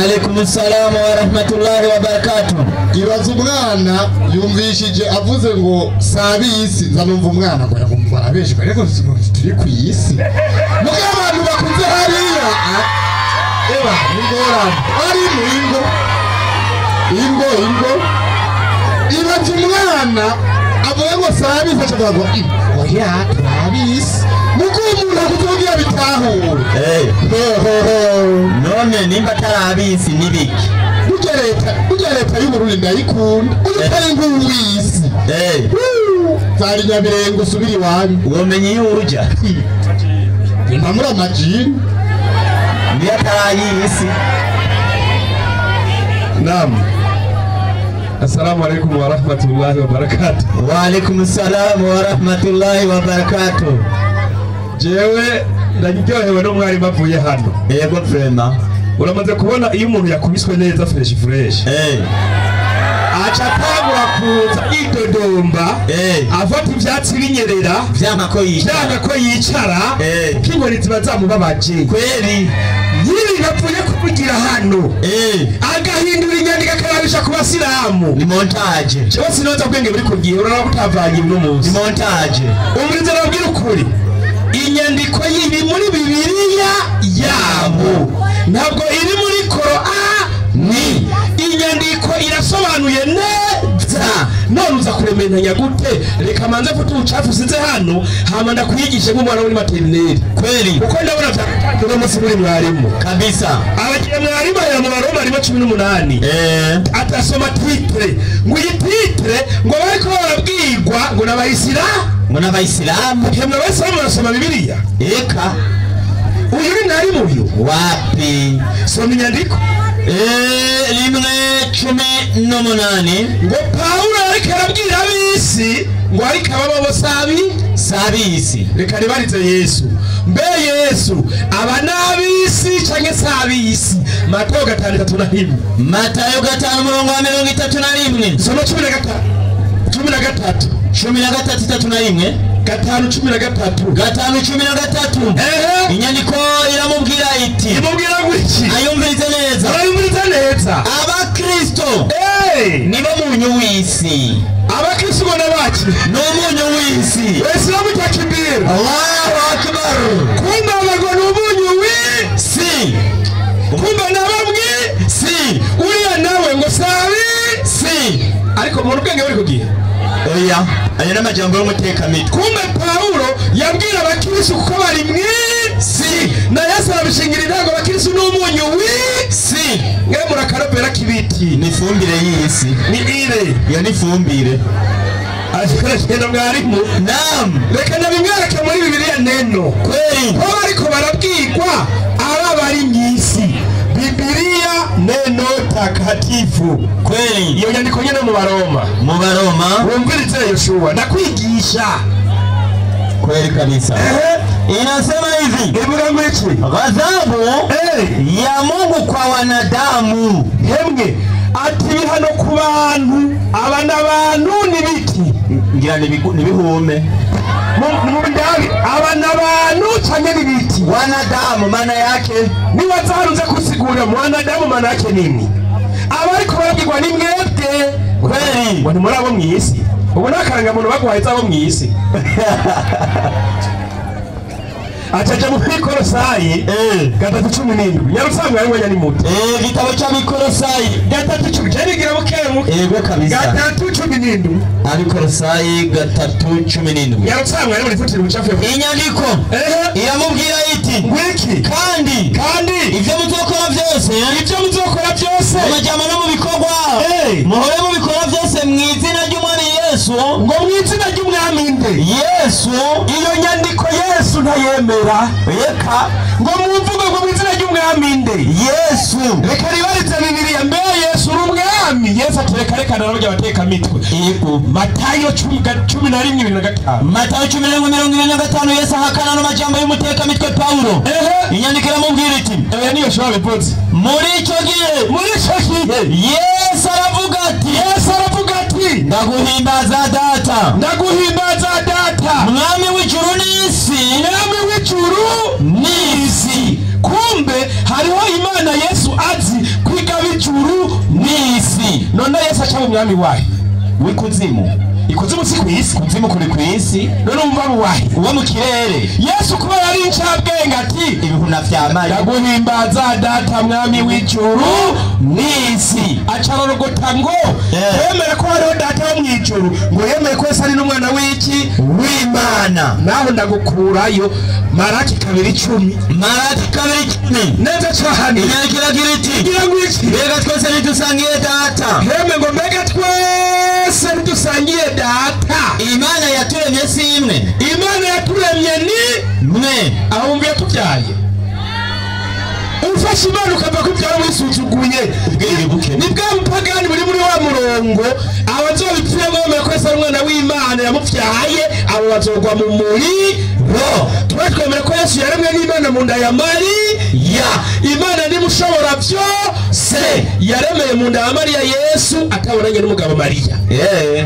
Wa alaikum salam wa rahmatullahi wa barakatuh. Ibaza umwana yumvishije avuze ngo sabisi, nzanumva umwana ngo yagumva arabeshwa, ariko turi ku isi. Muga abantu bakuze hariya eba ingorane ari mu ingo ingo ingo. Ibaza umwana avuga ngo sabisi acavuga ngo oya turabisi. Mugo umuntu akuvugira bitahure. None nimba atarabisi nibiki? Burya leta y'Uburundi ndayikunda. Utari nk'uwisi. Zari Nyabirengo usubira iwanyu. Womenye iyo uruja. Nimba muri amajini. Niyo atarayisi. Naam. Assalamu alaikum wa rahmatullahi wa barakatuh. Wa alaikum salam wa rahmatullahi wa barakatuh. Jewe ndaryohewe n'umwarimu avuye hano. Yego vrema. Uramaze kubona iyo umuntu yakubiswe neza fresh fresh. Aca atangura kuza yidodomba, afata ivyatsi binyerera, vyanka ko yicara, kuko inkoni ziba zamubabaje. Kweli. Yiri bapfuye kuvugira hano. Agahindura inyandiko akababisha ku basilamu. Ni montage. Jewe sinoza bwenge buri kugiye urabona kutavanye uno munsi. Ni montage. Umurizo arabwira ukuri. Inyandiko yiri muri Bibiliya yabo. Ntabwo iri muri Korani. Inyandiko irasobanuye neza. None uza kurementanya gute? Reka manze mfate ubucafu usize hano, hama ndakwigishe nk'umwana wo muri maternelle. Kweli. Kuko ndabona vyatangiye uno munsi muri mwarimu. Kabisa. Abagiye mwarimu ya mu Baroma arimo 18. Atasoma titre. Ngo iyi titre ngo bariko barabwirwa ngo n'abayisilamu. Ngo n'abayisilamu. Hemwe abayisilamu barasoma Bibiliya. Eka. Uyu ni mwarimu uyu. Wapi? Soma inyandiko. 1:18 ngo Pawulo ariko arabwira ab'isi ngo ariko ababa bose sabisi. Reka ribarize Yesu. Mbe Yesu aba n'ab'isi canke sabisi? Matayo 5:31. Matayo 5:31. Soma 13. 13. 13:31. 5:13. 5:13. Inyandiko iramubwira iti. Imubwira gwiki? Ayumvirize neza. Ayumvirize neza. Abakristo nibo munyu w'isi. Abakristo ngo nabaki? No munyu w'isi. Waislamu takbir. Allahu akbar. Kumba ngo n'umunyu w'isi. Kumba nabamwe si. Uriya nawe ngo sabi si. Ariko mu bwenge buri kugiye. Oya, ayo n'amajambo y'umutekamitwe. Kumbe Pawulo yabwira abakristo kuko bari mw'isi. Na Yesu arabishingira intango abakristo n'umunyu w'isi. Mwe murakaropera kibiti. Ni ifumbire y'isi. Ni ire. Iyo ni ifumbire. Ashikora mwarimu. Naam. Reka nabimwereke muri Bibiliya neno. Kweli. Ko bariko barabwirwa aba bari mw'isi. Bibiliya neno takatifu. Kweli. Iyo nyandiko nyene mu Baroma. Mu Baroma. Wumvirize Yoshua ndakwigisha. Kweli kabisa. Inasema hivi. Ivuga ngo iki? Ghadhabu ya Mungu kwa wanadamu. Hemwe ati bihano ku bantu, aba n'abantu nibiki? Ngira nibihume. Mu ndabi aba n'abantu canke nibiki? Wanadamu maana yake nibaza haruze kusigura mwanadamu maana yake nini? Abariko barabwirwa ni mwebwe. Kweli. Ngo ni muri abo mw'isi. Ubu nakaranga muntu baguhaye abo mw'isi. Acaja mu Kolosayi 3:17. Nyarusanga ari mwanya ni muto. Igitabo cy'Abikolosayi 3:10. Nigira bukemuke. Yego kabisa. 3:17. Abikolosayi 3:17. Nyarusanga ari muri futira ubucafu. Inyandiko iramubwira iti ngwiki kandi ivyo muzokora byose, ivyo muzokora byose mu majambo no mu bikorwa, muhore mubikora byose mu izina ry'Umwami Yesu. Ngo mu izina ry'Umwami nde? Yesu. Iyo nyandiko Yesu ntayemera. Eka. Ngo mumvuge ngo mu izina ry'Umwami nde? Yesu. Reka ribarize Bibiliya. Mbe Yesu uri umwami? Yesu ati reka reka narabye abateka mitwe. Yego. Matayo 11:25. Matayo 11:25. Yesu ahakana n'amajambo y'umuteka mitwe Paulo. Inyandiko iramubwira iti niyo shobora bivuze. Muri icyo gihe, Yesu aravuga ati, ndaguhimbaza data, ndaguhimbaza data, Mwami w'ijuru n'isi, Mwami w'ijuru n'isi. Kumbe hariho Imana Yesu azi. Umwami wahe? W'ikuzimu. Ikuzimu si kwisi. Kuzimu kuri kwisi. None umva buwahe? Uwo mu kirere. Yesu kuba yari incabwenge ati ibihuna vyamaye ndaguhimbaza data mwami w'ijuru n'isi. Acarorogota ngo yemere ko hariho data wo mw'ijuru, ngo yemere ko Yesu ari n'umwana w'iki? W'Imana. Naho ndagukurayo. Maraki 2:10. Maraki 2:10 neza cyane. Inyandiko iragira iti igira ngo iki? Mbega twese ntidusangiye data. Heme ngo mbega twese ntidusangiye data. Imana yaturemye si imwe. Imana yaturemye ni mwe. Aho mbi yatubyaye. Ufashe Imana ukava kubyara wisuzuguye. Ni bwa bupagani buri muri wa murongo abazobipfira bemeye ko Yesu ari umwana w'Imana yamuvyaye, abo bazogwa mu muriro. Tuba twemera ko Yesu yaremwe n'Imana mu nda ya Mariya. Imana ni mushobora byose, yaremeye mu nda ya Mariya Yesu atabonanye n'umugabo Mariya.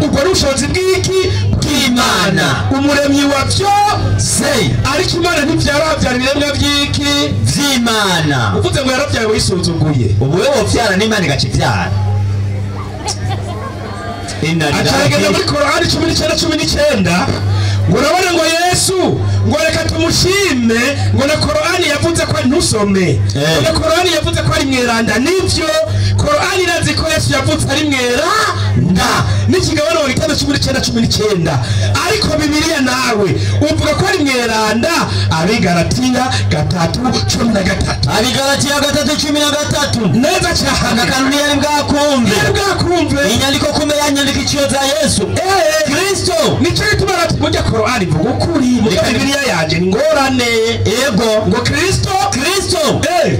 Ubwo ni ubushobozi bw'iki? Bw'Imana. Umuremyi wa byose. Ariko Imana ntivyaravyara ibiremwa by'iki? Vy'Imana. Uvuze ngo yaravyaye wisuzuguye. Ubu wewe wovyara n'Imana igaca ivyara. Acaragenda muri Korani 19:19 ngo urabona ngo Yesu ngo reka tumushime, ngo na Korani yavuze ko ntusome, ngo na Korani yavuze ko ari mweranda. Nivyo, Korani irazi ko Yesu yavutse ari mweranda n'ikigabane wa gitanu 19:19. Ariko Bibiliya nawe uvuga ko ari mweranda. Abigalatiya 3:13. Abigalatiya 3:13 neza cyane. Akantu ntiyari bwakumve. Ntiyari bwakumve. Inyandiko kumbe yanyandika iciyo za Yesu Kristo. Nico gituma mujya Korani ivuga ukuri, muga Bibiliya yanje ni ngorane. Yego. Ngo Kristo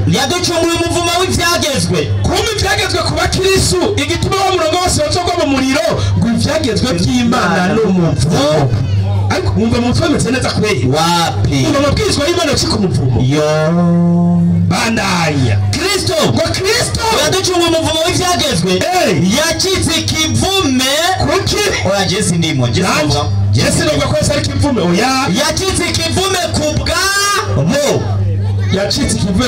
yaducunguye umuvumo w'ivyagezwe. Kumbe ivyagezwe ku bakristo, igituma wa murongo wose bazogwa mu muriro ngo ivyagezwe by'Imana n'umuvumo. Ariko mwumva mutwemetse neza kweli? Wapi? Mwumva amabwirizwa y'Imana yacika umuvumo. Yo. Bandanya. Kristo ngo Kristo yaducunguye umuvumo w'ivyagezwe. Yacitse ikivume. Kuki? Oya Jesi ndimo. Jesi ndimo ko Yesu ari ikivume. Oya. Yacitse ikivume kubwabo. Yacitse ikivume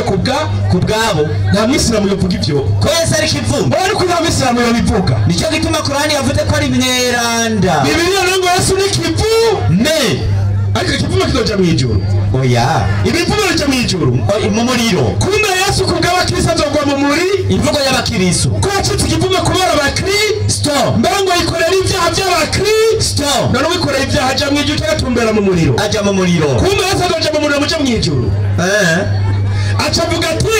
kubwabo. Nta mwisilamu yovuga ivyo. Ko Yesu ari ikivume. Ariko nta mwisilamu yobivuga. Nicyo gituma Korani yavuze ko ari mweranda. Bibiliya ngo Yesu ni ikivume. Ariko ikivume kizoja mw'ijuru. Oya. Ibivume bija mw'ijuru. Mu muriro. Kumbe Yesu kubw'abakristo azogwa mu muri. Imvugo y'abakristo. Ko yacitse ikivume kubera abakristo. Mbere ngo yikorera ibyaha by'abakristo. None wikorera ibyaha aja mw'ijuru cyangwa atumbera mu muriro? Aja mu muriro. Kumbe Yesu azoja mu muriro muja mw'ijuru. Acavuga ati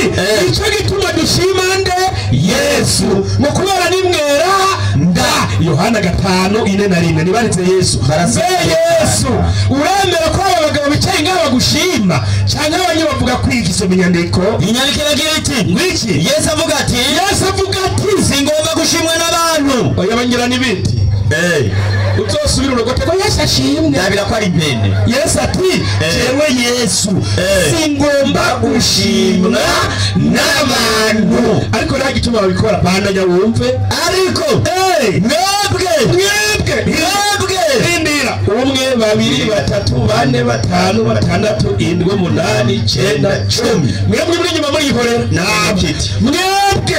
icyo gituma dushima nde? Yesu. Ngo kubera ni mweranda. Yohana 5:41 nibaritse Yesu. Mbe Yesu uremera ko aba bagabo bicaye ngaha bagushima cyangwa abanye bavuga kwiga izo nyandiko? Inyandiko iragira iti ngwiki. Yesu avuga ati singomba gushimwa n'abantu. Oya bangira n'ibiti. Uzosubira urugote ko Yesu ashimwe. Ndabira ko ari impene. Yesu ati jewe Yesu singomba gushimwa n'abantu. Ariko nta gituma babikora. Bandanya wumve. Ariko mwebwe rindira. 1 2 3 4 5 6 7 8 9 10. Mwebwe muri nyuma muri yikorera. Nabiti. Mwebwe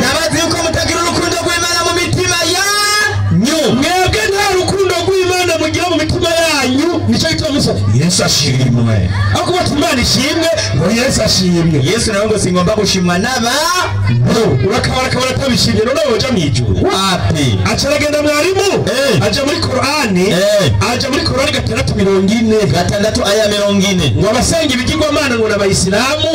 nabazi yuko mutagira urukundo rw'Imana mu mitima yanyu. Mwebwe nta rukundo rw'Imana mugira mu mitima yanyu. Nicyo gituma musa Yesu ashimwe. Ariko bati Imana ishimwe ngo Yesu ashimwe. Yesu nawe ngo singomba gushimwa n'abantu. Urakabara kabara atabishimye none woja mw'ijuru. Wapi? Acaragenda mwarimu. Aja muri Korani. Aja muri Korani 6:40. 6 aya 40. Ngo abasenga ibigirwamana ngo n'abayisilamu.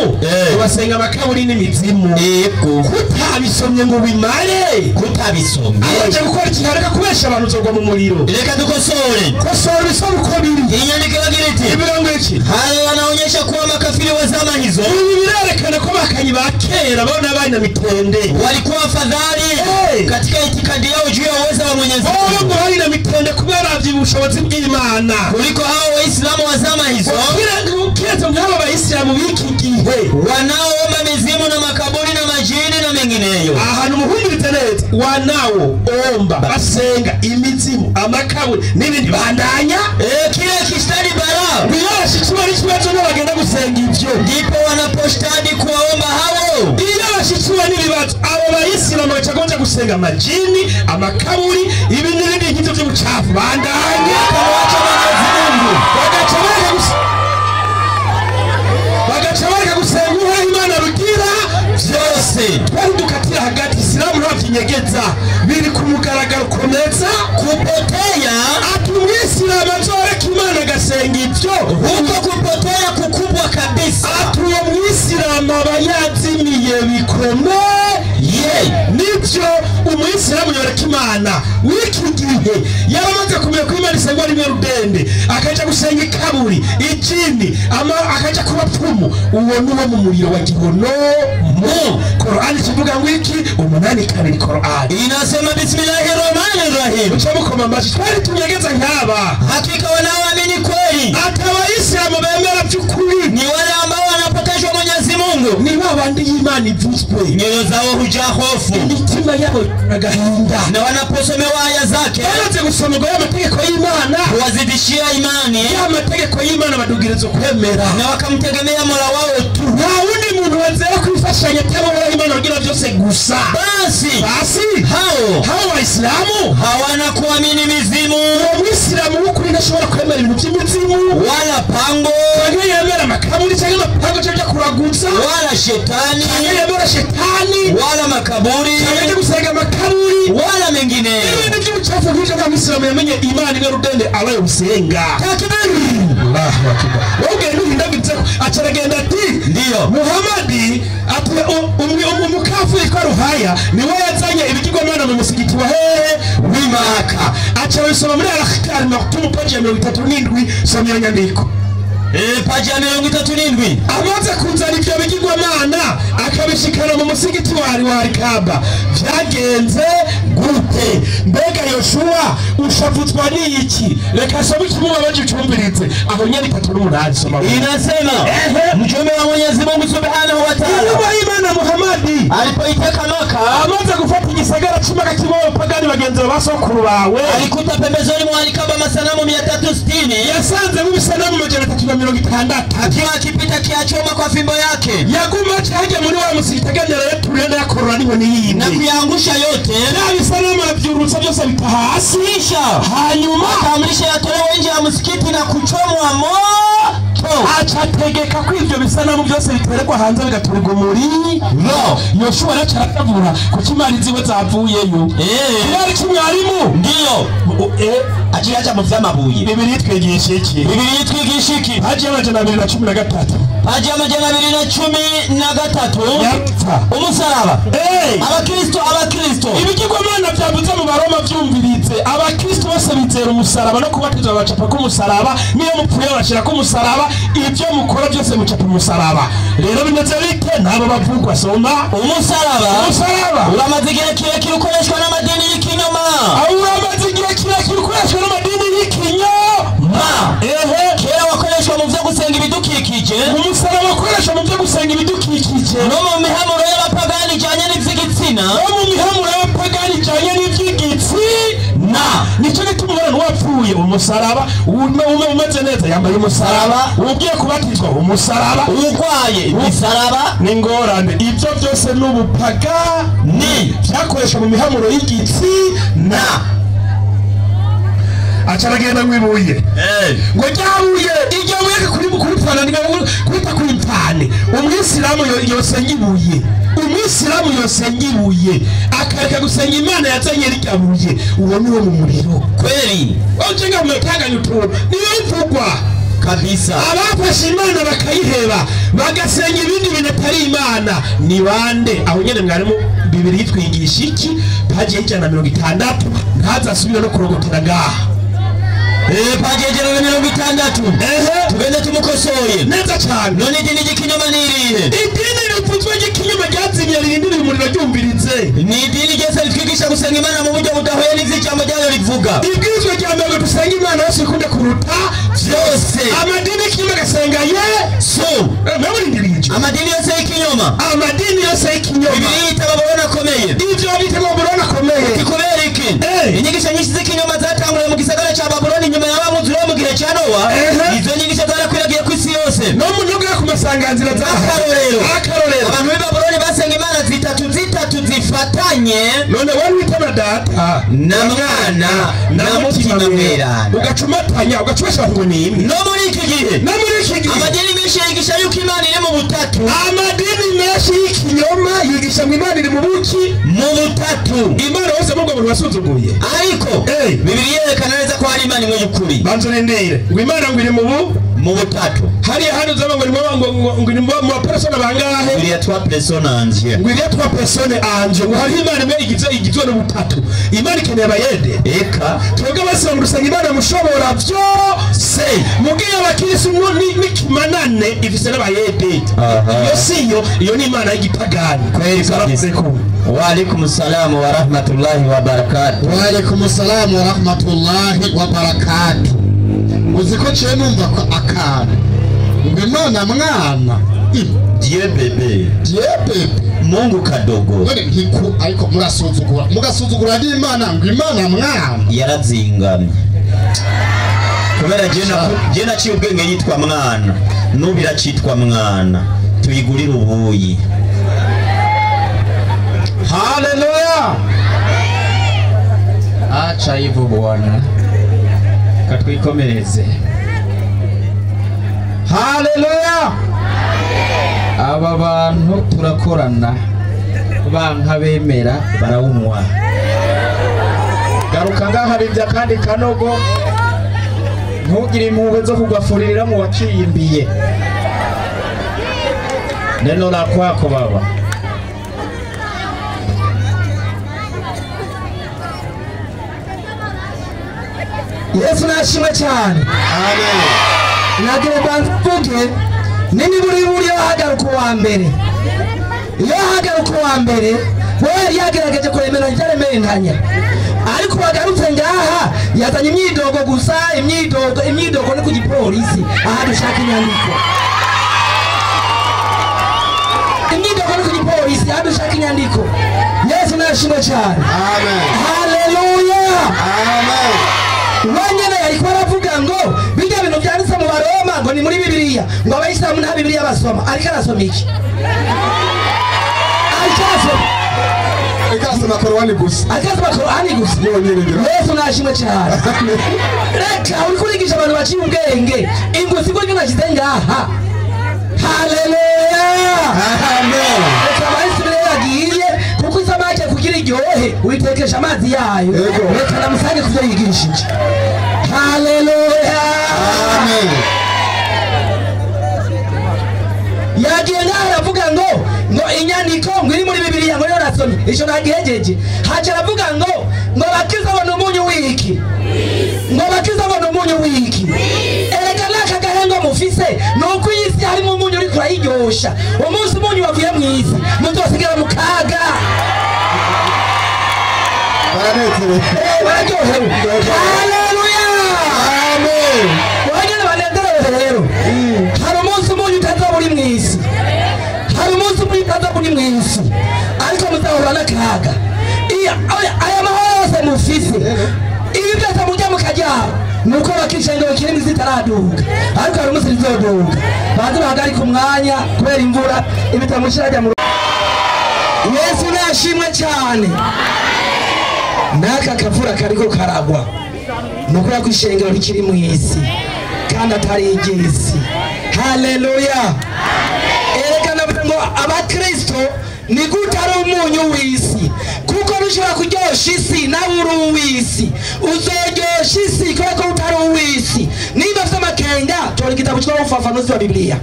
Ngo basenga amakaburi n'imizimu. Yego. Kutabisomye ngo bimare. Kutabisomye. Abaje gukora ikintu reka kubesha abantu uzogwa mu muriro. Reka dukosore. Kosora ibisoro uko biri. Inyandiko iragira iti ibirango iki? Haya yanaonyesha kuwa makafiri wa zama hizo. Ibi birerekana ko bakanyi ba kera bona abanyamitende walikuwa afadhali katika itikadi yao juu ya uwezo wa Mwenyezi Mungu. Bari na mitende kubera ubushobozi bw'Imana kuliko hao Waislamu wa zama hizo. Kiretse nk'abo Bayisilamu b'iki gihe wanaoomba mizimu na makaburi na majini na mengineyo. Ahantu muhumurize neza wanaoomba basenga imizimu amakaburi n'ibindi bandanya. Kile kishtadi bara biyashe kiba ari ikibazo n'abagenda gusenga ivyo ndipo wanaposhtadi kuwaomba hao. Iyo bashikiwe n'ibibazo abo bayisilamu bacagonja gusenga amajini amakaburi ibi n'ibindi nk'ivyo vy'ubucafu bandanye bagaca bareka gusenga uhoraho Imana rugira byose. Twari dukatira hagati isilamu ntabyinyegeza biri ku mugaragaro komeza Kupotea ati umwisilamu azoreka Imana agasenga ivyo huko kupotea kukubwa kabisa. Ati uwo mwisilamu aba yazimiye bikomeye. Nibyo umwisilamu yoreka Imana w'iki gihe yaramaze kumenya ko Imana isengwa rimwe rudende akaja gusenga ikaburi ijini akaja kuba pfumu uwo nuwo mu muriro wa gihonomu. Korani kivuga ngo iki 8:2 Korani Inasema bismillahirrahmanirrahim. Uca mukoma amashyi twari tunyegeza nk'aba. Hakika wanaoamini kweli ati abayisilamu bemera by'ukuri ni wale ambao wanapoteshwa Mwenyezi Mungu, ni babandi y'Imana ivuzwe, nyoyo zao hujaa hofu, imitima yabo agahinda, na wanaposomewa aya zake bamaze gusomerwa y'amategeko y'Imana huwazidishia imani, y'amategeko y'Imana badugereza kwemera na wakamtegemea Mola wao tu. Nta wundi muntu wazera kwifashanya atabona Imana rugira byose gusa. Basi hao Waislamu hawana kuamini mizimu. Umwisilamu w'ukuri ntashobora kwemera ibintu by'imizimu wala pango, canke yemera amakaburi canke amapango canke kuraguza wala shetani, canke yemera shetani wala makaburi, canke gusenga amakaburi wala mengineyo. Ibintu by'ubucafu nk'ivyo nta mwisilamu yamenye Imana imwe rudende abaye usenga. Takbir! Allahu akbar. Wowe uhindagutse acaragenda ati Ndiyo Muhammadi ati umukafu yitwa Ruhaya niwe yazanye ibigirwamana mu musigiti wa hehe w'Imaka. Aca bisoma muri Al-Akhtar Maktum page ya 37 soma iyo nyandiko. Paji ya 37. Amaze kuzana ivyo bigirwamana akabishikana mu musigiti wa Alikaba vyagenze gute? Mbega Yoshua ushavuzwa n'iki? Reka some ikimubabaje ucumvirize aho nyene 38 soma. Inasema mtume wa Mwenyezi Mungu Subhanahu wa Ta'ala Imana Muhammadi alipoiteka Maka amaze gufata igisagara c'Imaka kimwe abapagani bagenzi ba basokuru bawe alikuta pembezoni mwa Alikaba masanamu 360 yasanzemo ibisanamu 360 akiwa akipita kiachoma kwa fimbo yake yaguma cyaje muri wa musigiti agendera yaturenda yakorora n'inkoni na yindi kuyaangusha yote ya bisanamu aravyurutsa byose bita hasi kisha hanyuma akaamrisha yatolewe nje ya msikiti na kuchomwa moto. Aca ategeka ko ivyo bisanamu byose biterekwa hanze bigaturwa umuriro. Yoshua araca aravura kuko imana ziwe zavuyeyo. Kubera iki mwarimu? Ndiyo aciye aja mu vy'amabuye. Bibiliya itwigisha iki? Bibiliya itwigisha iki? Paji y'amajana 213. Paji y'amajana 213 Yapfa. Umusaraba. Abakristo ibigirwamana vyavuze mu Baroma vyumviritse abakristo bose bizera umusaraba no kubatizwa bacapa ko umusaraba niyo mupfuye bashira ko umusaraba ibyo mukora byose mucapa umusaraba. Rero bimeze bite? Nabo bavugwa soma umusaraba. Umusaraba uramaze igihe kirekire ukoreshwa n'amadini y'ikinyoma. Uramaze igihe kirekire ukoreshwa n'amadini y'ikinyoma. Kera wakoreshwa mu vyo gusenga ibidukikije. Umusaraba ukoreshwa mu vyo gusenga ibidukikije no mu mihamuro y'abapagani ijanye n'ivy'igitsina. No mu mihamuro y'abapagani ijanye n'ivy'igitsina. Nico gituma umwana wapfuye umusaraba umeze neza yambaye umusaraba ugiye kubatizwa umusaraba urwaye imisaraba ni ngorane. Ivyo byose n'ubupagani vyakoreshwa mu mihamuro y'igitsina. Acaragenda ngwibuye ngo ryabuye iryo buye kuri kuri pfana kwita kuri mpfane. Umwisilamu yosenga ibuye, umwisilamu yosenga ibuye akareka gusenga Imana yazanye ryabuye uwo niwo mu muriro kweli. Ojenga mutanganya utuntu niyo mvugwa kabisa. Abafashe Imana bakayiheba bagasenga ibindi bintu atari Imana ni bande? Aho nyene mwarimu Bibiliya itwigisha iki? Paji 160 ntazasubira no kurogotera ngaha. Paji 160 tugende tumukosoye neza cyane. None idini ry'ikinyoma ni irihe? Idini rivuzwe ry'ikinyoma ryazimye ririndira umuriro ryumviritse. Ni idini ryose ritwigisha gusenga Imana mu buryo budahuye n'ivy'ijambo ryayo rivuga. Ibwirizwa rya mbere dusenga Imana yose ikunde kuruta byose. Amadini y'ikinyoma agasenga Yesu. Amadini yose y'ikinyoma, amadini yose y'ikinyoma Bibiliya yita Babuloni akomeye. Ivyo bita Babuloni akomeye kubera iki? Inyigisho nyinshi z'ikinyoma zatanguriye mu gisagara ca Babuloni nyuma y'abamuzura mu gihe ca Nowa. Izo nyigisho zarakwiragiye ku isi yose no mu ntuga ku masanganzira z'akarorero. Abantu b'i Babuloni basenga imana zita Yatumye. None wari witana data na mwana na mutima mweranda, ugacumatanya ugacubasha ngo ni imwe. No muri iki gihe, no muri iki gihe amadini menshi yigisha yuko Imana iri mu butatu. Amadini menshi y'ikinyoma yigisha ngo Imana iri mu buki, mu butatu. Imana hose mubwo abantu basuzuguye. Ariko Bibiliya yerekana neza ko hari Imana imwe y'ukuri. Banzo nendere ngo Imana ngo iri mu butatu. Hariya hano uzaba ngo ngo ni mu persona bangahe? Il y a trois personnes en Dieu. Ngo il y a trois personnes en Dieu. Ngo hari Imana imwe igizwe n'ubutatu. Imana ikeneye abayede. Eka twebwe abasilamu dusanga Imana mushobora byose. Mugiye abakirisitu n'ikimanane ifise n'abayede. Iyo siyo, iyo ni Imana y'igipagani. Kweli kabisa. Wa alaikum salam wa rahmatullahi wa barakatuh. Wa alaikum salam wa rahmatullahi wa barakatuh. Uziko cye numva ko akantu ngo Imana mwana Dieu bébé, Dieu bébé, Mungu kadogo. None ntiku ariko murasuzugura, mugasuzugura n'Imana ngo Imana mwana yarazingamye. Kubera je naciye ubwenge yitwa mwana, n'ubu iracitwa mwana, tuyigurira ubuyi. Haleluya. Acha hivyo Bwana, katwikomereze. Haleluya. Aba bantu turakorana banka bemera barawunywa. Garuka ngaha bibya kandi kanogo, ntugire impuhwe zo kugafuririra mu waciyimbiye. Neno la kwako baba. Yesu nashimwe cyane. Amen. Nagire banvuge nini buri buri hagaruka wa mbere. Iyo hagaruka wa mbere we yagerageje kuremera ntaremerantanya, ariko bagarutse ngaha yazanye imyidogo gusa, imyidogo ni ku gipolisi aha dushaka inyandiko. Imyidogo ni ku gipolisi aha dushaka inyandiko. Yesu nashimwe cyane. Amen. Haleluya. Amen. Wenyene yariko aravuga ngo bijya bintu byanditse mu Baroma ngo ni muri Bibiliya, ngo abayisilamu nta Bibiliya basoma. Ariko arasoma iki? Ariko arasoma Korani gusa. Ariko arasoma Korani gusa. Yesu nashimwe cyane. Reka uri kurigisha abantu baciye ubwenge ingusi ko nashyize ngaha. Haleluya. Amen. Reka abayisilamu yagiye kuko isamake kugira iryohe witekesha amazi yayo. Reka namusange kuvyo yigishije. Haleluya. Amen. Yagiye ngaha aravuga ngo inyandiko ngo iri muri Bibiliya ngo narasomye ico nagihejeje. Haca aravuga ngo bakiza ngo n'umunyu wiki, ngo bakiza ngo n'umunyu wiki. Erega naka gahengo mufise nuko isi harimo umunyu uri kurayiryosha. Umunsi umunyu wavuye mu isi muzosigara mu kaga. Bararyohewe. Haleluya. Amen. Wagenda banezerewe rero. Hari umunsi umunyu utazoba uri mu isi. Hari umunsi umunyu utazoba uri mu isi, ariko muzahura n'akaga. Aya mahoro yose mufise, ibi byose mujya mukaryama, nuko bakisha ngo kiri mu isi itaraduga, ariko hari umunsi rizoduga. Banze bahagarika umwanya kubera imvura ibitamushira mu. Yesu nashimwe cyane. Naka kavura kariko karagwa nuko yakwishengero rikiri mu isi kandi atari igisi. Haleluya. Erekana ngo abakristo ni gute ari umunyu w'isi, kuko nushobora kuryosha isi nawe uri uw'isi. Uzoryosha isi kubera ko utari uw'isi. Niba ufite amakenga tora igitabo cyitwa Ubufafanuzi wa Bibiliya.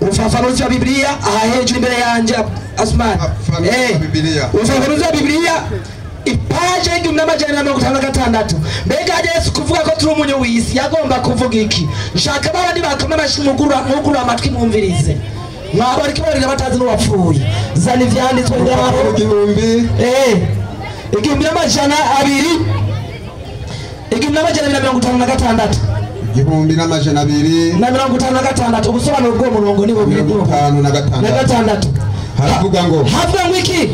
Ubufafanuzi wa Bibiliya aha hejuru imbere yanje Asman. Ubufafanuzi wa Bibiliya ipaje 1456. Mbega Yesu kuvuga ko turi umunyu w'isi yagomba kuvuga iki? Nshaka abandi bakoma amashi mugura amatwi mwumvirize. Mwaba ariko barira batazi n'uwapfuye. Zana ivyanditswe ngaho. 1200 1256. 1256. Ubusobanuro bw'uwo murongo ni bubiri. 56. Haravuga ngo havuga ngo iki?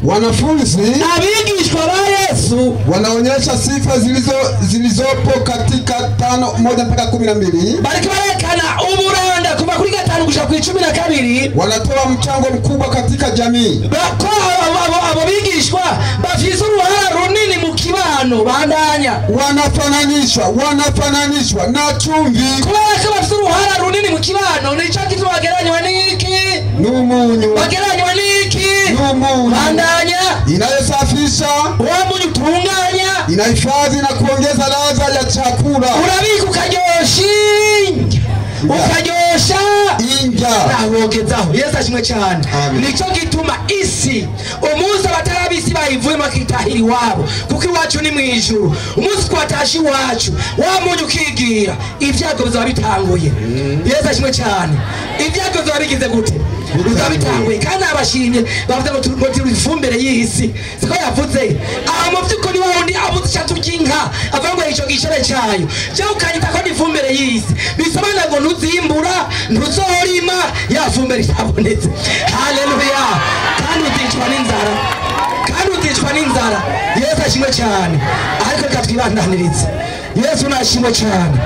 Wanafunzi abigishwa ba Yesu wanaonyesha sifa zilizopo katika 5:1 mpaka 12. Bariko barekana uburanga kuva kuri 5 gushika ku 12. Wanatoa mchango mkubwa katika jamii. Bako abo bigishwa Bagereranyishwa bafise uruhara runini mu kibano. Bandanya. Wanafananishwa na chumvi. Kubera ko bafise uruhara runini mu kibano, nico gituma bagereranywa n'iki? N'umunyu. Bagereranywa n'iki? N'umunyu. Bandanya. Inayosafisha, wa munyu utunganya, inahifadhi na kuongeza ladha ya chakula. Urabika ukaryosha ukaryosha inja. Nawogezaho. Yesu ashimwe cyane. Nico gituma isi umunsi abatarabisi bayivuyemo akitahira iwabo, kuko iwacu ni mu ijuru. Umunsi twatashe iwacu wa munyu ukigira, ibyago bizaba bitanguye. Yesu ashimwe cyane. Ibyago bizaba bigize gute? Bizaba bitanguye. Kandi abashimye bavuze ngo turi ifumbire y'isi, siko yavuze. Aha mu by'ukuri wa wundi abuze icatu cy'inka avuga ngo ico gicere cyayo, cyo ukanyita ko ni ifumbire y'isi, bisobanura ngo ntuzimbura, ntuzorima, ya fumbire itabonetse. Haleluya. Kandi uticwa n'inzara, kandi uticwa n'inzara. Yesu ashimwe cyane. Ariko reka twibandanirize. Yesu nashimwe cyane.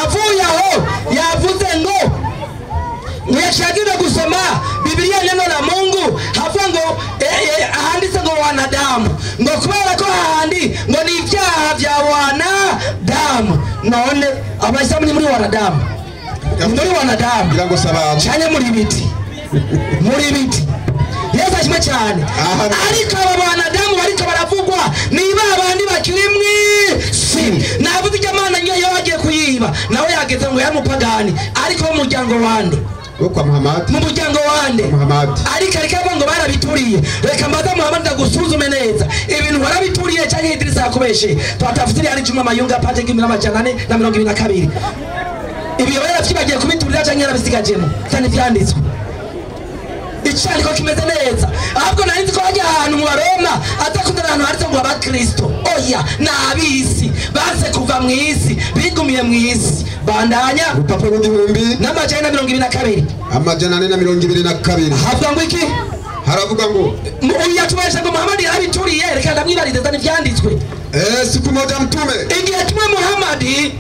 Avuye aho yavuze ngo Mwashagire gusoma Biblia neno la Mungu havuga ngo ahanditse ngo wanadamu, ngo kubera ko handi ngo ni ibyaha bya wanadamu. None abayisilamu ni muri wanadamu, muri wanadamu ngira ngo sababu cyane muri biti, muri biti. Yesu ashimwe cyane. Ariko aba wanadamu bariko baravugwa ni babandi bakiri mw'isi. Navuze ijya Mana niyo yagiye kuyiba nawe yageze ngo yamupagani, ariko mu muryango wande kwa Muhammad, mu muryango wande Muhammad. Ariko ariko ngo barabituriye. Reka mbaza Muhammad ndagusuzume neza ibintu barabituriye cyangwa Idrisa yakubeshe. Twatafsiri ari Juma Mayunga page 1422. Ibyo baravyibagiye kubiturira cyangwa yarabisigajemo cyane vyanditswe. Icyandiko kimeze neza. Ahubwo nari nzi ko hajya ahantu mu Baroma atakundana ahantu handitse ngo abakristo. Oya, n'abisi banse kuva mu isi, bigumiye mu isi. Bandanya. Urupapuro rw'igihumbi 422. 422. Havuga ngo iki? Haravuga ngo yatubesha ngo Muhammad yarabituriye. Reka ndamwibarize zani vyanditswe. Siku moja mtume igihe kimwe Muhammad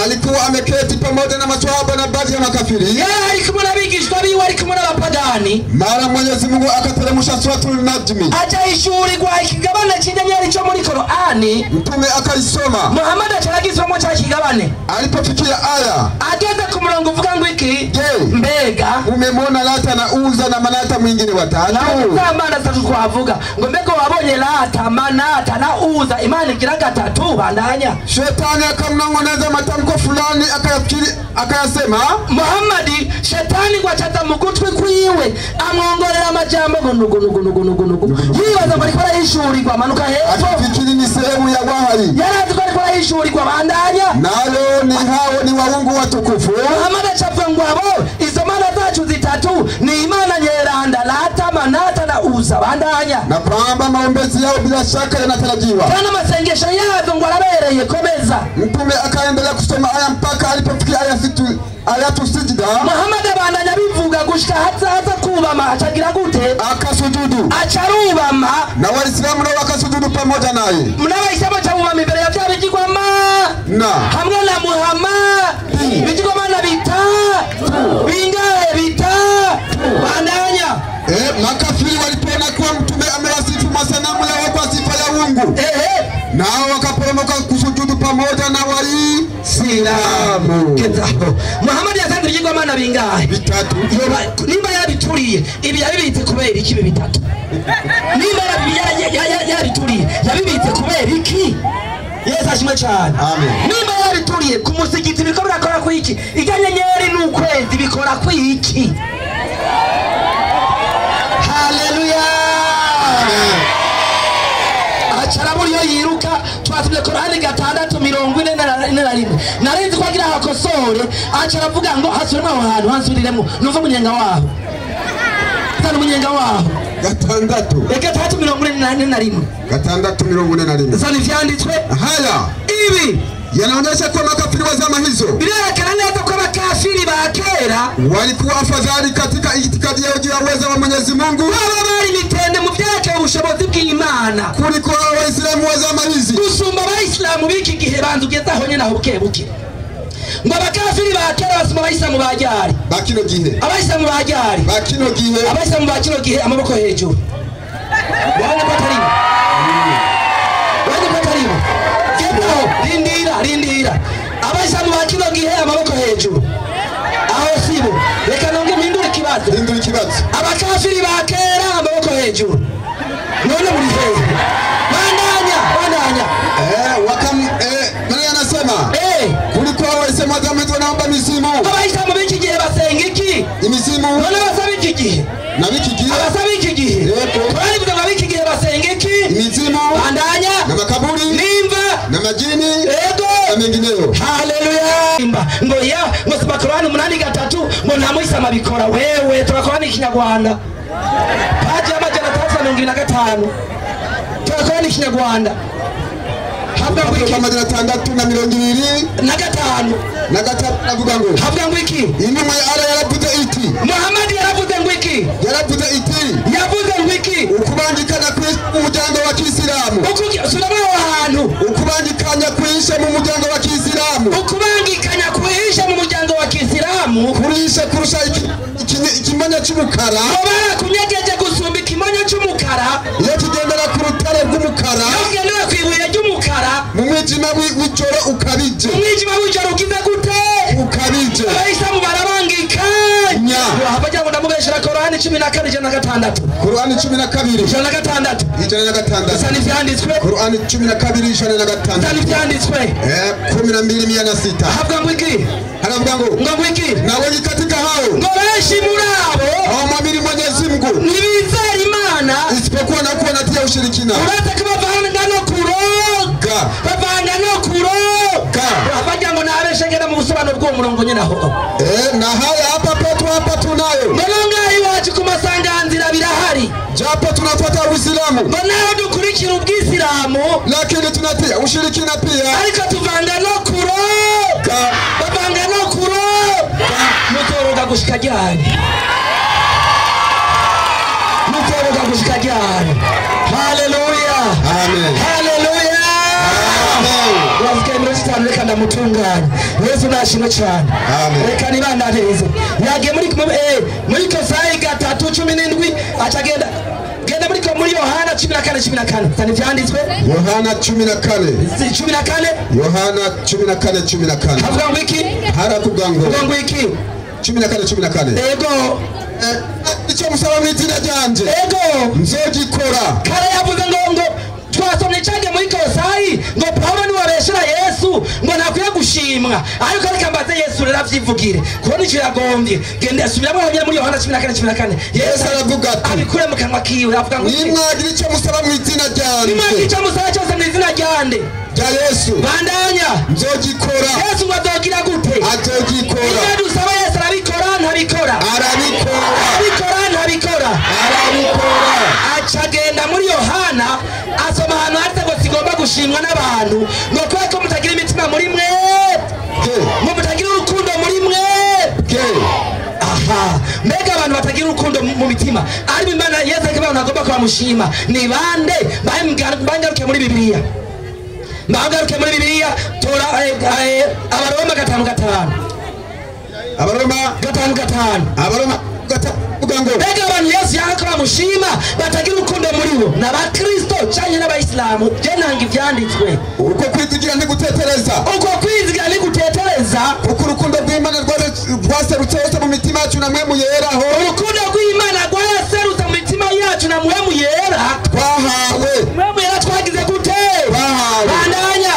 alikuwa ameketi pamoja na maswahaba na baadhi ya makafiri. Yari kumwe n'abigishwa biwe, ari kumwe n'abapagani. Mara Mwenyezi Mungu akateremsha suratul Najmi, aca ishurirwa ikigabane cy'inyenyeri cyo muri Korani. Mtume akaisoma. Muhammad acaragisomwo cya kigabane. Alipofikia aya, ageze ku murongo uvuga ngo iki? Je, mbega umemwona Lata na Uza na Manata mwingine watatu? Za mana zitatu twavuga ngo mbega wabonye Lata, Manata na Uza, imana igira gatatu. Bandanya. Shetani akamnong'oneza matamko fulani akayafikiri akayasema. Muhammad shetani ngo acaza mu gutwi kwiwe amwongorera amajambo ngo nugu nugu nugu nugu nugu, yibaza ngo ariko arahishurirwa. Amanuka hepfo akafikiri ni sehemu ya wahayi, yarazi ko ariko arahishurirwa. Bandanya. Nayo ni hao ni waungu watukufu. Muhammad acavuga ngo abo izo mana zacu zitatu ni imana nyeranda Lata, Manata na Uza. Bandanya. Na kwamba maombezi yao bila shaka yanatarajiwa, kandi amasengesho yazo ngo arabereye. Komeza. Mtume akaendelea kusoma aya mpaka alipofikia aya ayatu sijida. Muhammad abandanya bivuga gushika haza kubama, acagira gute? Akasujudu. Acarubama. Na Waislamu nao wakasujudu pamoja naye. N'abayisilamu bacabubama imbere ya bya bigirwamana na hamwe na Muhammad. Bigirwamana bitatu bingahe? Bitatu. Bandanya. Makafiri walipoona kuwa mtume amewasifu masanamu yao kwa sifa ya uungu, nao wakaporomoka kusujudu pamoja na Waislamu. Kezaho. Muhammad yasanze ibigirwamana bingahe? Bitatu. Nimba yarabituriye ibi yabibitse kubera iki? Bitatu. Nimba yarabituriye yabibitse kubera iki? Yesu ashimwe cyane. Amen. Nimba yarabituriye ku musigiti biko birakora ku iki? Ijya nyenyeri n'ukwezi bikora ku iki? Haleluya. Acarabura iyo yiruka. Twasubye Korani 6:41. Narinzi ko agira hakosore. Acaravuga ngo hasubiremo aho hantu, hansubiriremo numva umunyenga waho. Tano umunyenga waho. 6. 6:41. 6:41. Zani vyanditswe. Haya ibi yanaonyesha kuwa makafiri wa zama hizo birerekana neza ko abakafiri ba kera walikuwa afadhali katika itikadi yao juu ya uwezo wa Mwenyezi Mungu, baba bari mitende mu vyerekeye ubushobozi bw'Imana kuliko Waislamu wa zama hizi, gusumba abayisilamu b'iki gihe. Banza ugeze aho nyene aho buke buke. Ngo abakafiri ba kera basumba abayisilamu ba ryari? Ba kino gihe. Abayisilamu ba ryari? Ba kino gihe. Abayisilamu ba kino gihe, amaboko hejuru. Wabonye ko atari bo? Wabonye ko atari bo? Genda rindira, rindira. Abayisilamu ba kino gihe amaboko hejuru. Aho sibo. Reka nonge mpindure ikibazo. Hindura ikibazo. Abakafiri ba kera amaboko hejuru. None muri hehe? Bandanya, bandanya. Wakam nani anasema? Kulikuwa waisema zamani wanaomba mizimu. Abayisilamu b'iki gihe basenga iki? Imizimu. None basaba iki gihe? Na b'iki gihe. Abasaba iki gihe? Yego. Twarivuze ngo ab'iki gihe basenga iki? Imizimu. Bandanya. Na makaburi. Nimva. Na majini. Yego. Na mengineyo. Haleluya. Ngo ya ngo soma Korani 8:3 ngo nta muyisilamu abikora. Wewe turakora n'ikinyarwanda. Paji ya 625. Turakora n'ikinyarwanda. Habwa ngo iki? 625. Na gatatu navuga ngo. Habwa ngo iki? Intumwa ya Allah yaravuze iti. Muhammad yaravuze ngo iki? Yaravuze iti. Yavuze ngo iki? Ukubangikana kw'isi mu muryango wa Kisilamu. Subiramo aho hantu. Ukubangikanya kw'isi mu muryango wa Kisilamu. Ukubangikanya kw'isi mu muryango wa Kisilamu. Kurisha kurusha ikimonyo cy'umukara. Ngo barakunyegeje gusumba ikimonyo cy'umukara. Iyo kigendera ku rutare rw'umukara. Iyo kigendera ku ibuye ry'umukara. Mu mwijima w'ijoro ukabije. Mu mwijima w'ijoro ugize gute? Ukabije. Abayisilamu barabangikanya. Bagira ngo ndamubeshera Korani 14:106. Korani 12 106. 106. Gusa n'ivyanditswe. Korani 12 106. Gusa n'ivyanditswe. 12:106. Havuga ngo iki? Haravuga ngo. Ngo iki? Na wengi katika hao. Ngo benshi muri abo hawamwamini Mwenyezi Mungu. Ntibizera Imana. Isipokuwa na kuwa natia ushirikina. Uretse ko bavanga no kuroga. Bavanga no kuroga. Bagira ngo nabeshengera mu busobanuro bw'uwo murongo nyine aho. Na haya hapa petu hapa tunayo. Ngo ngaho iwacu ku masanganzira birahari. Japo tunafuata Uislamu. Ngo naho dukurikira ubwisilamu. Lakini tunatia ushirikina pia. Ariko tuvanga no kuroga. Bavanga no kuroga. Mutoroga gushika ryari? Mutoroga gushika ryari? Haleluya. Amen. Haleluya. Amen. Wavuga iminota itanu reka ndamutunganya. Yesu nashimwe cyane. Amen. Reka nibandanirize. Yagiye muri Kosayi 3:17 acagenda genda muri Yohana 14:14. Sani vyanditswe? Yohana 14. 14. Yohana 14:14. Havuga ngo iki? Haravuga ngo. Havuga ngo iki? 14:14. Ego. Icyo musaba mu izina ryanje. Ego. Nzogikora. Kare yavuze ngo twasomye cyane muri Kosayi ngo Paulo ni wabeshera Yesu ngo ntakwiye gushimwa ariko reka mbaze Yesu rero avyivugire kubona icyo yagombye genda asubiramo honyine muri Yohana 14:14. Yesu aravuga ati abikure mu kanwa kiwe avuga ngo nimwagira icyo musaba mu izina ryanje. Nimwagira icyo musaba cyose mu izina ryande rya Yesu. Bandanya. Nzogikora. Yesu ngo azogira gute? Azogikora. Ibyo dusaba Yesu arabikora ntabikora? Arabikora. Arabikora ntabikora? Arabikora. Acagenda muri Yohana asoma ahantu handitse ngo sigomba gushimwa n'abantu ngo kubera ko mutagira imitima muri mwe, ngo mutagira urukundo muri mwe. Aha, mbega abantu batagira urukundo mu mitima ariko Imana Yesu ariko abantu agomba kubamushima ni bande? Bangaruke muri Bibiliya. Bangaruke muri Bibiliya tora Abaroma 5:5. Abaroma 5:5. Abaroma 5. Mbega abantu Yesu yanga ko bamushima batagira urukundo muri bo n'abakristo canke n'abayisilamu. Je nanga ivyanditswe. Uko kwizigira ntigutetereza. Uko kwizigira ntigutetereza. Kuko urukundo rw'Imana rwaserutse hose mu mitima yacu na mwemu yeraho. Urukundo rw'Imana rwaserutse mu mitima yacu na mwemu yera. Twahawe. Mwemu yera twagize gute? Twahawe. Bandanya.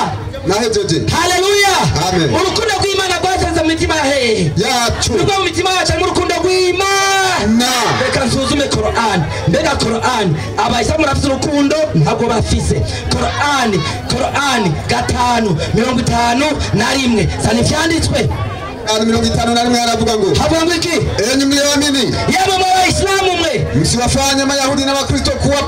Nahejeje. Haleluya. Amen. Urukundo rw'Imana rwaserutse mu mitima ya hehe? Yacu. Nubwo mu mitima yacu harimo urukundo rw'Imana. Reka nsuzume Korani. Mbega Korani abayisilamu barafise urukundo? Ntabwo bafise. Korani 5:51. Sani ivyanditswe. 51 haravuga ngo. Havuga ngo iki? Enyi mlioamini. Yemwe mwa Waislamu mwe. Msiwafanye Mayahudi na Wakristo kuwa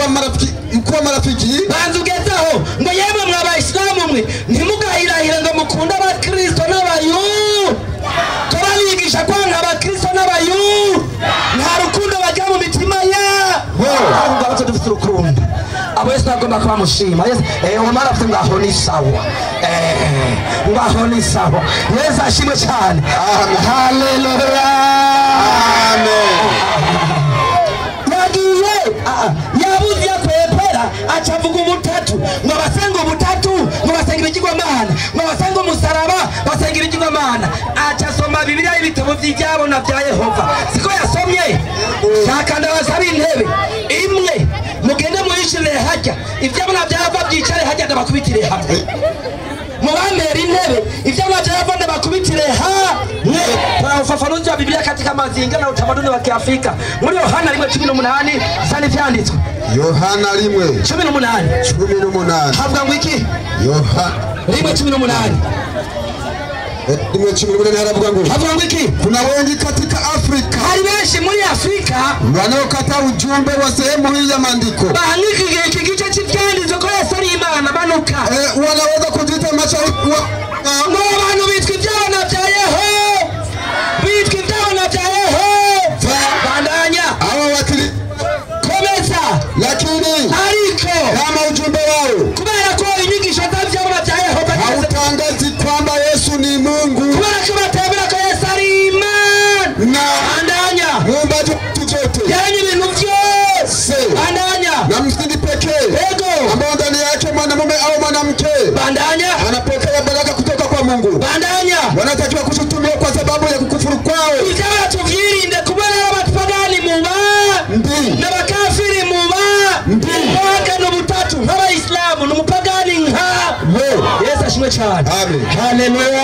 marafiki, kuwa marafiki. Banza ugezaho ngo yemwe mwa Waislamu mwe ntimugahirahire ngo mukunde Abakristo n'Abayuda. Turabigisha kwanga Abakristo n'Abayuda. Nta rukundo bagira mu mitima yabo. Ahubwo abato dufite urukundo. Abo Yesu agomba kubamushima. Yesu Omar afite ngaho ni sawa. Ngaho ni sawa. Yesu ashimwe cyane. Haleluya. Amen. Yagiye yabuze ibyabona bya Yehova. Siko yasomye? Shaka ndabasaba intebe imwe mugende muyishirire hajya, ibyabona bya Yehova byicare hajya, ndabakubitire hamwe. Mubambere intebe, ibyabona bya Yehova ndabakubitire hamwe. Kwa ufafanuzi wa Biblia katika mazingira na utamaduni wa Kiafrika. Muri Yohana 1:18 sana ivyanditswe. Yohana 1:18. 18. Havuga ngo iki? Yohana 1:18. 1:18 haravuga ngo. Havuga ngo iki? Kuna wengi katika Afrika. Hari benshi muri Afrika wanaokata ujumbe wa sehemu hii ya maandiko. Bahaniki iki gice cy'ivyanditswe ko Yesu ari Imana banuka. Wanaweza kujiita mashahidi wa ngo abantu bitwa ibyabona bya Yehova. Bitwa ibyabona bya Yehova. Bandanya. Hawa wakili komeza. Lakini ariko kama ujumbe wao kubera ko inyigisho z'ibyabona bya Yehova hautangazi kwamba Yesu ni Mungu, kubera ko batemera ko Yesu ari Imana na bandanya muumbaji wa vitu vyote, yaremye ibintu byose, bandanya na msingi pekee ego ambao ndani yake mwanamume au mwanamke bandanya anapokea baraka kutoka kwa Mungu, bandanya wanatakiwa kushutumiwa kwa sababu ya kukufuru kwao. Ibyabona tuvyirinde kubera abapagani muba ndi n'abakafiri muba ndi bahakana ubutatu nk'abayisilamu n'umupagani nka bo. Yesu ashimwe cyane. Amen. Haleluya.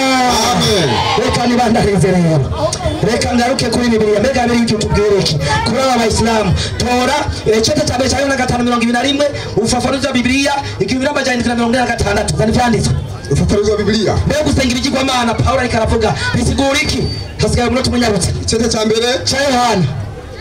Amen. Reka nibandarize rero. Reka ngaruke kuri Bibiliya. Mbega biri iki tubwire iki? Kuri aba bayisilamu tora icete cya mbere cya Yohana 5:21 ufafanuzi wa Bibiliya 1746 zani vyanditswe. Ufafanuzi wa Bibiliya. Mbega gusenga ibigirwamana Paulo ariko aravuga bisigura iki? Hasigaye umunota umunyarutse. Icete cya mbere cya Yohana.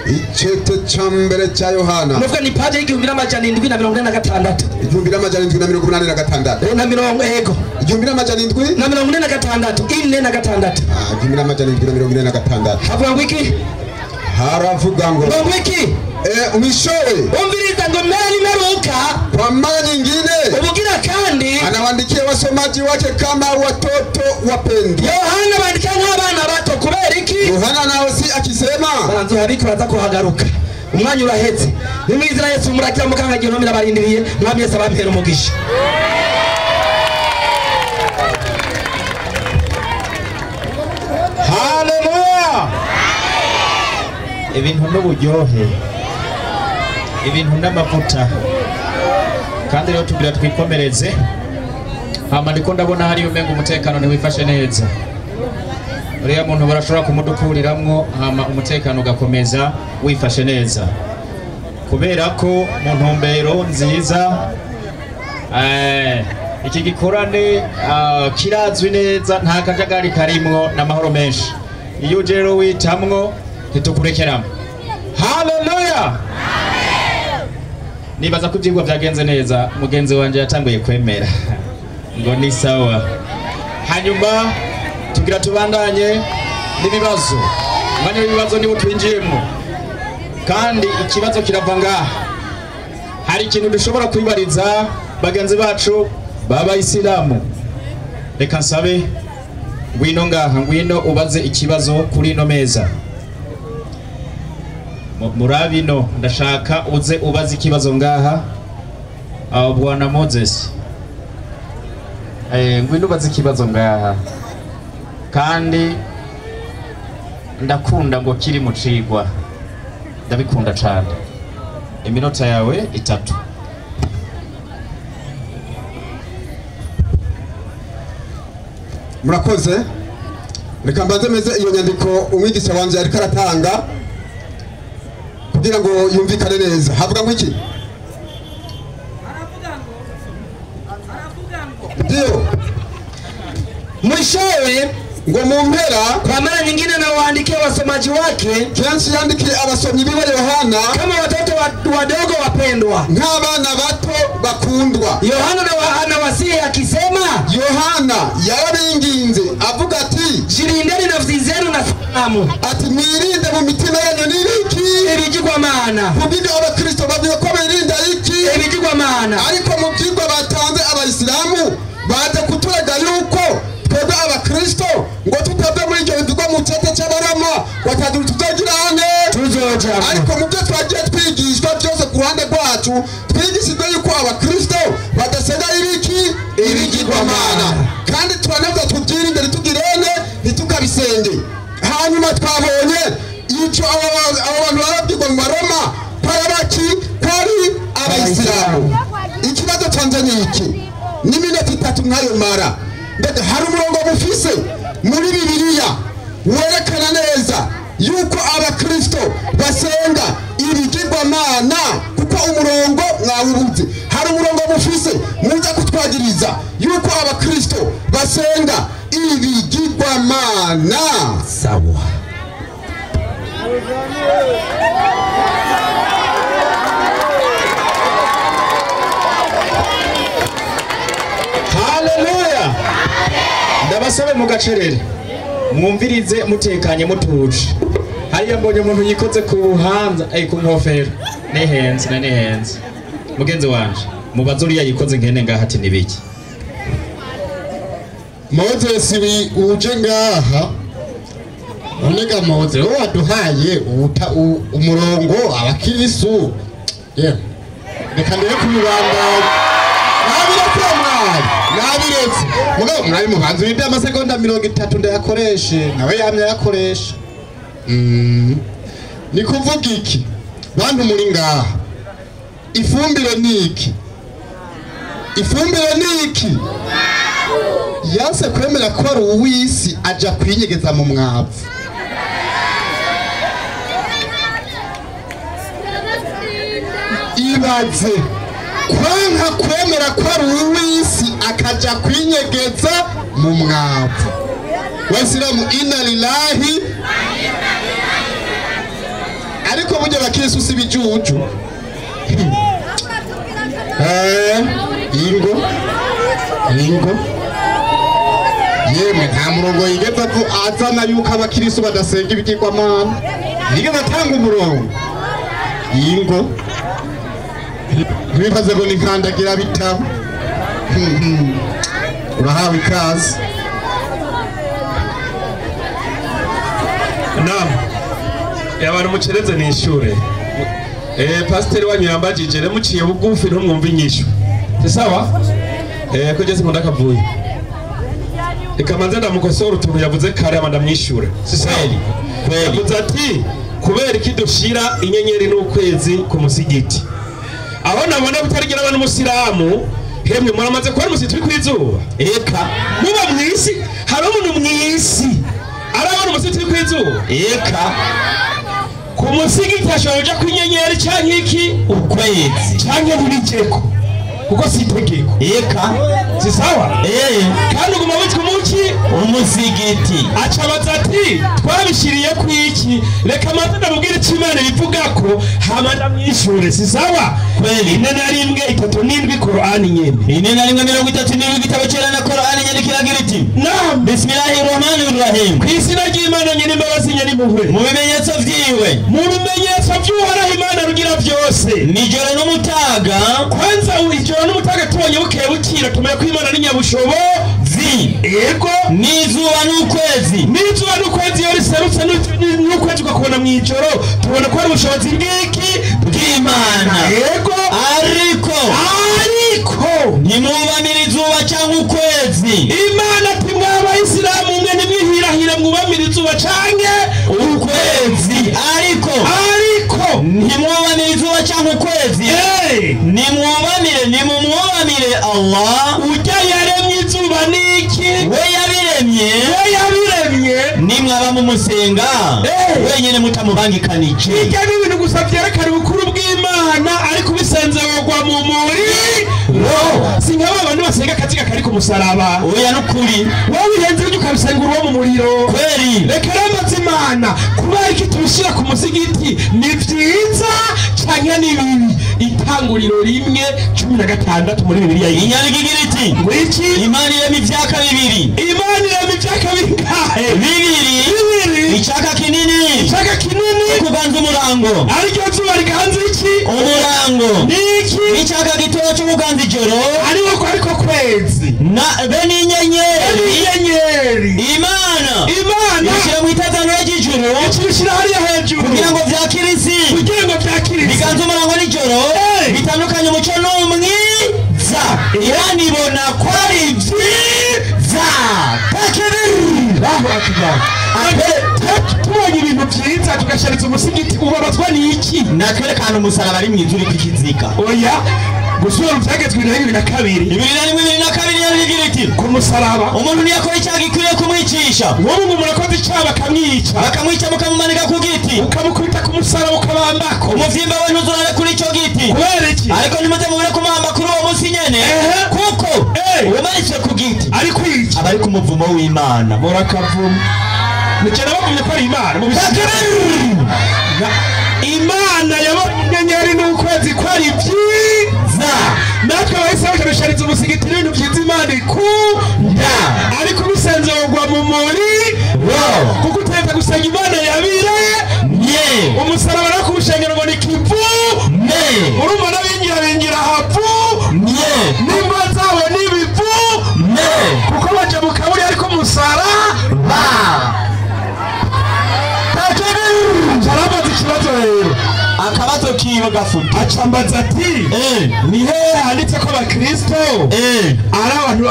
Icete cya mbere cya Yohana. Nuvuga ni paje 1746. 1786. Na mirongo ego. 1700 na 46 46. 1746. Havuga ngo iki? Haravuga ngo. Ngo iki? Mwishowe. Umviriza ngo mera nimeruka. Kwa mara nyingine. Ubugira kandi anawaandikia wasomaji wake kama watoto wapendwa. Yohana bandika nk'abana bato kubera iki? Yohana nawe si akisema. Banzu habikora za kuhagaruka. Umwanya urahetse. Nimwizira Yesu murakira mukangagiye no mirabarindiriye mwami Yesu abampera umugisha. Haleluya. Ibintu n'uburyohe, ibintu n'amavuta, kandi rero tugira twikomereze. Hama ndiko ndabona hari umenga umutekano ntiwifashe neza. Uriya muntu barashobora kumudukuriramwo hama umutekano ugakomeza wifashe neza, kubera ko mu ntumbero nziza iki gikorane kirazwi neza, nta kajagari karimwo n'amahoro menshi. Iyo uje rero witamwo ntitukurekeramo. Haleluya. Nibaza ko ibyigwa byagenze neza, mugenzi wanje yatanguye kwemera ngo ni sawa. Hanyuma tugira tubandanye n'ibibazo. Umwanya w'ibibazo niwo twinjiyemo, kandi ikibazo kirava ngaha. Hari ikintu dushobora kwibariza bagenzi bacu b'abayisilamu. Reka nsabe ngwino ngaha, ngwino ubaze ikibazo kuri ino meza. Murabino ndashaka uze ubaze ikibazo ngaha. Bwana Moses, ngwino ubaze ikibazo ngaha, kandi ndakunda ngo kiri mu cigwa, ndabikunda cyane. Iminota yawe 3. Murakoze. Reka mbanze meze iyo nyandiko umwigisha wanje ariko aratanga kugira ngo yumvikane neza. Havuga ngo iki? Aravuga ngo ndio mwishowe ngo mu mpera kwa mara nyingine na waandikie wasomaji wake, kenshi yandikiye abasomyi biwe Yohana kama watoto wadogo wapendwa, nk'abana bato bakundwa. Yohana anawasihi akisema, Yohana yarabinginze avuga ati jirindeni nafsi zenu na sanamu, ati mwirinde mu mitima yanyu n'ibiki ibigirwamana. Kubw'ibyo abakristo bavuga ko birinda iki? Ibigirwamana. Ariko mu byigwa batanze abayisilamu baje kuturega yuko twebwe abakristo ngo tutave muri ibyo bivugwa mu cete cy'abaroma batadura tuzagira hane tuzoja. Ariko mu byo twagiye twigishwa byose ku ruhande rwacu twigishijwe yuko abakristo badasenga ibiki ibigirwamana, kandi turanavuga tubyirinde ntitugirene ntitukabisenge. Hanyuma twabonye icyo abo bantu barabwirwa mu Baroma parabaki kwari abayisilamu. Ikibazo canje ni iki, n'iminota 3 nkayo mara. Mbega hari umurongo mufise muri Bibiliya werekana neza yuko abakristo basenga ibigirwamana? Kuko umurongo mwawubuze. Hari umurongo mufise muza kutwagiriza yuko abakristo basenga ibigirwamana? Sawa. Haleluya. Ndabasabe mugacerere mwumvirize mutekanye mutuje. Hariya mbonye umuntu yikoze ku buhanza ku nkofero. Nihenze na nihenze. Mugenzi wanje mubaze uriya yikoze nkene ngaha ati nibiki? Moses uje ngaha onega Moses wowe waduhaye umurongo abakirisu. Yemwe reka ndebe kubibandanya. Nabiretse mwari, nabiretse. Mugabo mwari mubanze urinde amasegonda 30 ndayakoreshe, nawe yamye yakoresha. Ni kuvuga iki? Bantu muri ngaha, ifumbire ni iki? Ifumbire ni iki? Yanse kwemera ko ari uw'isi aja kwinyegeza mu mwavu. Ibaze kwanka kwemera ko ari uw'isi akaja kwinyegeza mu mwavu. Wasilamu inna lillahi. Ariko burya abakristo si bijuju. Ingo ingo yemwe nta murongo yigeze azana yuko abakristo badasenga ibigirwamana. Yigeze atanga umurongo. Ingo ntibibaze ngo ninkandagira bitabo. Urahawe ikaze. Naam. Abantu mucereze ni ishure. Pasiteri wanyu yambajije rero muciye bugufi ntumwumva inyishu. Si sawa? Ko jese nkunda kavuye. Reka manze ndamukosora utuntu yavuze kare ama ndamwishure. Si sawa? Yavuze ati kubera iki dushira inyenyeri n'ukwezi ku musigiti. Aho nabona bitarigira abantu musilamu, hemwe muramaze kubona umusigiti uri kwizuba. Eka muba mwisi, hari umuntu mwisi arabona umusigiti uri kwizuba. Eka ku musigiti ashobora kuja kwinyenyeri canke iki ukwezi canke ntibijeko kuko si itegeko. Eka si sawa? Kandi uguma witwa umuki umusigiti. Acabaza ati twabishiriye ku iki, reka manze ndamubwire icyo Imana ibivuga ko hama ndamwishure. Si sawa? Kweli. 41 37 Qur'ani nyene. 41 37 igitabo cyera na Qur'ani nyene kiragira iti Naam. Bismillahirrahmanirrahim. Ku izina ry'Imana nyene imbabazi nyene impuhwe. Mu bimenyetso vyiwe, mu bimenyetso vy'Uhoraho Imana rugira vyose, nijoro n'umutaga. Kwanza ijoro n'umutaga tubonye bukeye bukira tumenya ko Imana ari nyabushobozi. Yego. N'izuba n'ukwezi, n'izuba n'ukwezi iyo riserutse n'ukwezi ukakubona mw'ijoro tubona ko ari ubushobozi bw'iki bw'Imana. Yego. Ariko ntimwubamire izuba cyangwa ukwezi. Imana ati mw'abayisilamu mwe ntimwihirahire mwubamire izuba canke ukwezi. Ariko ntimwubamire izuba cyangwa ukwezi. Nimwubamire, nimumwubamire Allah ujya yaremye izuba n'iki, we yabiremye, we yabiremye. Nimwaba mumusenga wenyine mutamubangikanije. Ibyo ni ibintu gusa vyerekana ubukuru bw'Imana, ariko ubisenze wogwa mu muriro. Si nk'aba bantu basenga akaziga kari ku musaraba. Oya n'ukuri. Wowe uhenze ujya ukabisenga uwo mu muriro. Kweli. Reka rero mbaze Imana kubera iki tubishira ku musigiti ni vyiza canke ni bibi? Itanguriro 1:16 muri Bibiliya. Inyandiko igira iti ngwiki Imana irema ivyaka bibiri. Imana irema ivyaka bingahe? Bibiri. Icaka kinini, icaka kinini kuganza umurango, ariryo zuba riganza iki? Umurango. Niki? Icaka gitoya cyo kuganza ijoro, ariko ariko kwezi na be n'inyenyeri. Inyenyeri. Imana Imana ishyira mu itazanura ry'ijuru, ikibishyira hariya hejuru kugira ngo vyakire isi, kugira ngo vyakire isi, biganze umurango n'ijoro, bitandukanye umuco n'umwiza. Iranibona ko ari vyiza. Takbir. Allahu akbar. tugashariza umusigiti ubabazwa n'iki? Natwerekana umusaraba ari mwiza uri kw'ikiziga. Oya, gusubira mu byagezwe 2022. 2022 yarigira iti ku musaraba umuntu ntiyakora icyaha gikwiriye kumwicisha. Wowe ngo murakoze icyaha bakamwica, bakamwica mukamumanika ku giti, ukamukubita ku musaraba ukabambako, umuvyimba we ntuzurare kuri ico giti. Kubera iki? Ariko ntimuze mubure kumuhamba kuri uwo munsi nyene, kuko umanitswe ku giti ari kwica aba ari ku muvumo w'Imana. Murakavuma nikera bavumye ko ari Imana mu Imana yabonye inyenyeri n'ukwezi ko ari byiza, natwe bahise bakarushaririza umusigiti n'ibintu byiza Imana ikunda, ariko ubisenze wogwa mu muriro, kuko utahita gusenga Imana yabiremye. Umusaraba no kuwushengera ngo ni kivume, urumva n'abinjira binjira havumye, n'ingo zabo ni ibivume, kuko baja mu kaburi ariko umusaraba. Arabaza ikibazo rero, akabazo kiwe gafuta acambaza ati ni hehe handitse ko abakristo ari abantu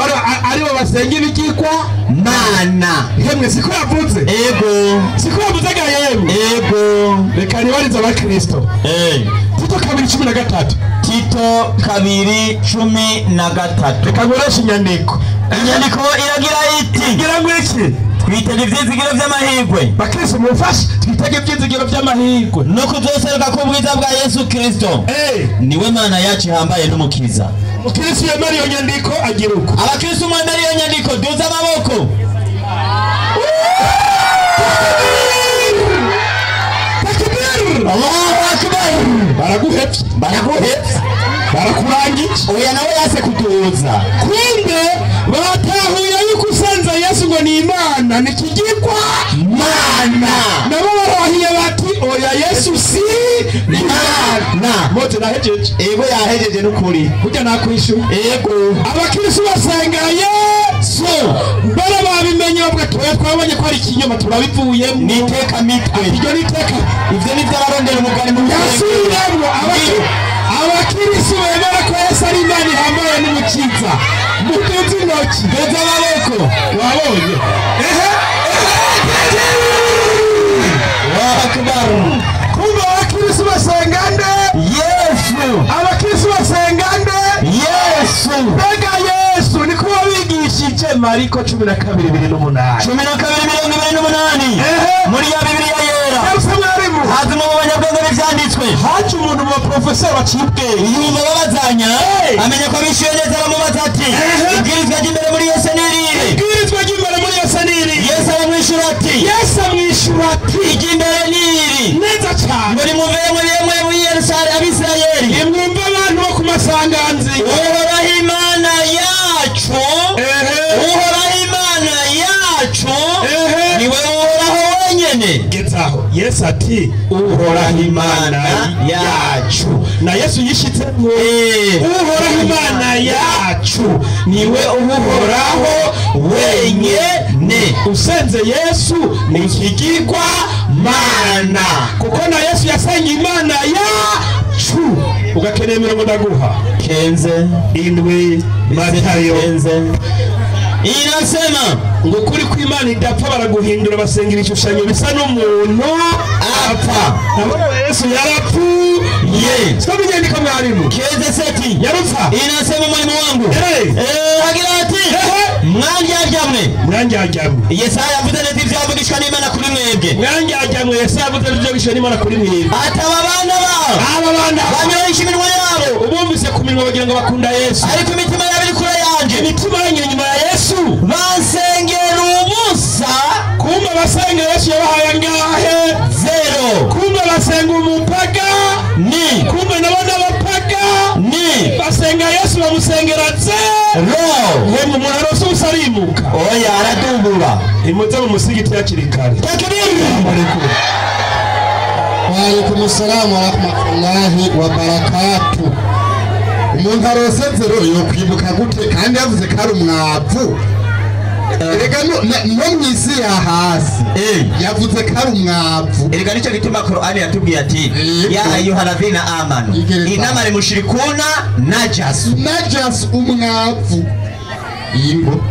aribo basenga ibigirwa mana? Hemwe siko yavuze? Ego. Siko yavuze ga yemwe? Ego. Reka nibarize abakristo. Tito 2:13. Tito 2:13. Reka nkoreshe inyandiko. Inyandiko iragira iti, igira ngo iki? Twitege ivyizigiro vy'amahirwe. Bakristo mufashe twitege ivyizigiro vy'amahirwe no kuzoseruka k'ubwiza bwa Yesu Kristo. Niwe Mana yacu ihambaye n'umukiza. Umukristo yemera iyo nyandiko agira uko. Abakristo mwemera iyo nyandiko duza amaboko. Takbir! Allahu Akbar! Baraguhevye, baraguhevye, barakurangije. Oya nawe yase kuduza. Kumbe batahuye yuko usanze Yesu ngo ni Imana ni ikigirwa mana. Nabo barahiye bati oya Yesu si Imana. Mote nahejeje. Ego yahejeje n'ukuri. Burya nakwishyura. Ego. Abakristo basenga Yesu mbere babimenye bavuga tuwe twabonye ko ari ikinyoma turabivuyemo. Ni iteka mitwe. Iryo ni iteka. Ivyo ni vy'abarondera umugani mu yasubiremwo. Abakristo bemera ko Yesu ari Imana ihambaye n'umukiza. Muduze intoki, duze amaboko. Wabonye? Ehe. Akbar. Kumbe abakristo basenga nde? Yesu. Abakristo basenga nde? Yesu. Mbega Yesu niko wabigishije Mariko 12:28. 12:28. Muri ya Bibiliya yera. Yesu mwarimu. Hazima mu banyabwenge b'ivyanditswe. Haje umuntu mu baprofeseri baciye ubwenge. Yumva babazanya, amenya ko abishuye neza aramubaza ati ibwirizwa ry'imbere muri Yesu ni irihe? Ibwirizwa ry'imbere muri Yesu ni irihe? Yesu aramwishura ati, Yesu amwishura ati iry'imbere ni iri. Neza cyane. Ngo nimwumve yemwe muri Yerusalemu Abisirayeli. Nimwumve abantu bo ku masanganzi. Uhoraho Imana yacu, Uhoraho Imana yacu, niwe Uhoraho wenyene. Gezaho. Yesu ati Uhoraho Imana yacu. Na Yesu yishitsemo Uhoraho Imana yacu niwe Uhoraho wenyene. Usenze Yesu ni ikigirwa mana, kuko na Yesu yasenga Imana yacu. Ugakeneye imirongo ndaguha. Kenze 7 Matayo. Kenze inasema ngo kuri kw'Imana idapfa baraguhindura basenga ibishushanyo bisa n'umuntu apfa. Nabona Yesu yarapfuye. Soma inyandiko mwarimu. Kenze seti yarupfa. Inasema mwalimu wangu agira ati mwandyarya mwandyarya. Yesaya yavuze neza ivyavugishwa n'Imana kuri mwebwe. Mwandyarya mwe. Yesaya yavuze neza ivyavugishwa n'Imana kuri mwebwe. Ati aba bana babo, aba bana banyoresha iminwa yabo. Ubumvise ku minwa bagira ngo bakunda Yesu, ariko imitima yabo iri kure yanje. Imitima yanyu inyuma ya Yesu. Bansengera ubusa. Kumbe basenga Yesu yabahaye angahe? 0. Kumbe basenga umupaga ni. Kumbe nabo n'abapaga ni. Basenga Yesu bamusengera 0. Hemwe umuntu arose ubusa arimuka. Oya aradubura. Imuze mu musigiti hakiri kare. Takbir. Wa alaykum salaam wa rahmatullahi wa barakatuh. Umuntu arose 0 yokwibuka gute kandi yavuze ko ari umwavu? Erega no mwisi ya hasi yavuze ko ari umwavu. Erega nicyo gituma Qur'ani yatubwiye ati ya ayyuhalladhina amanu innamal mushrikuna najasu. Najasu umwavu. Ingo.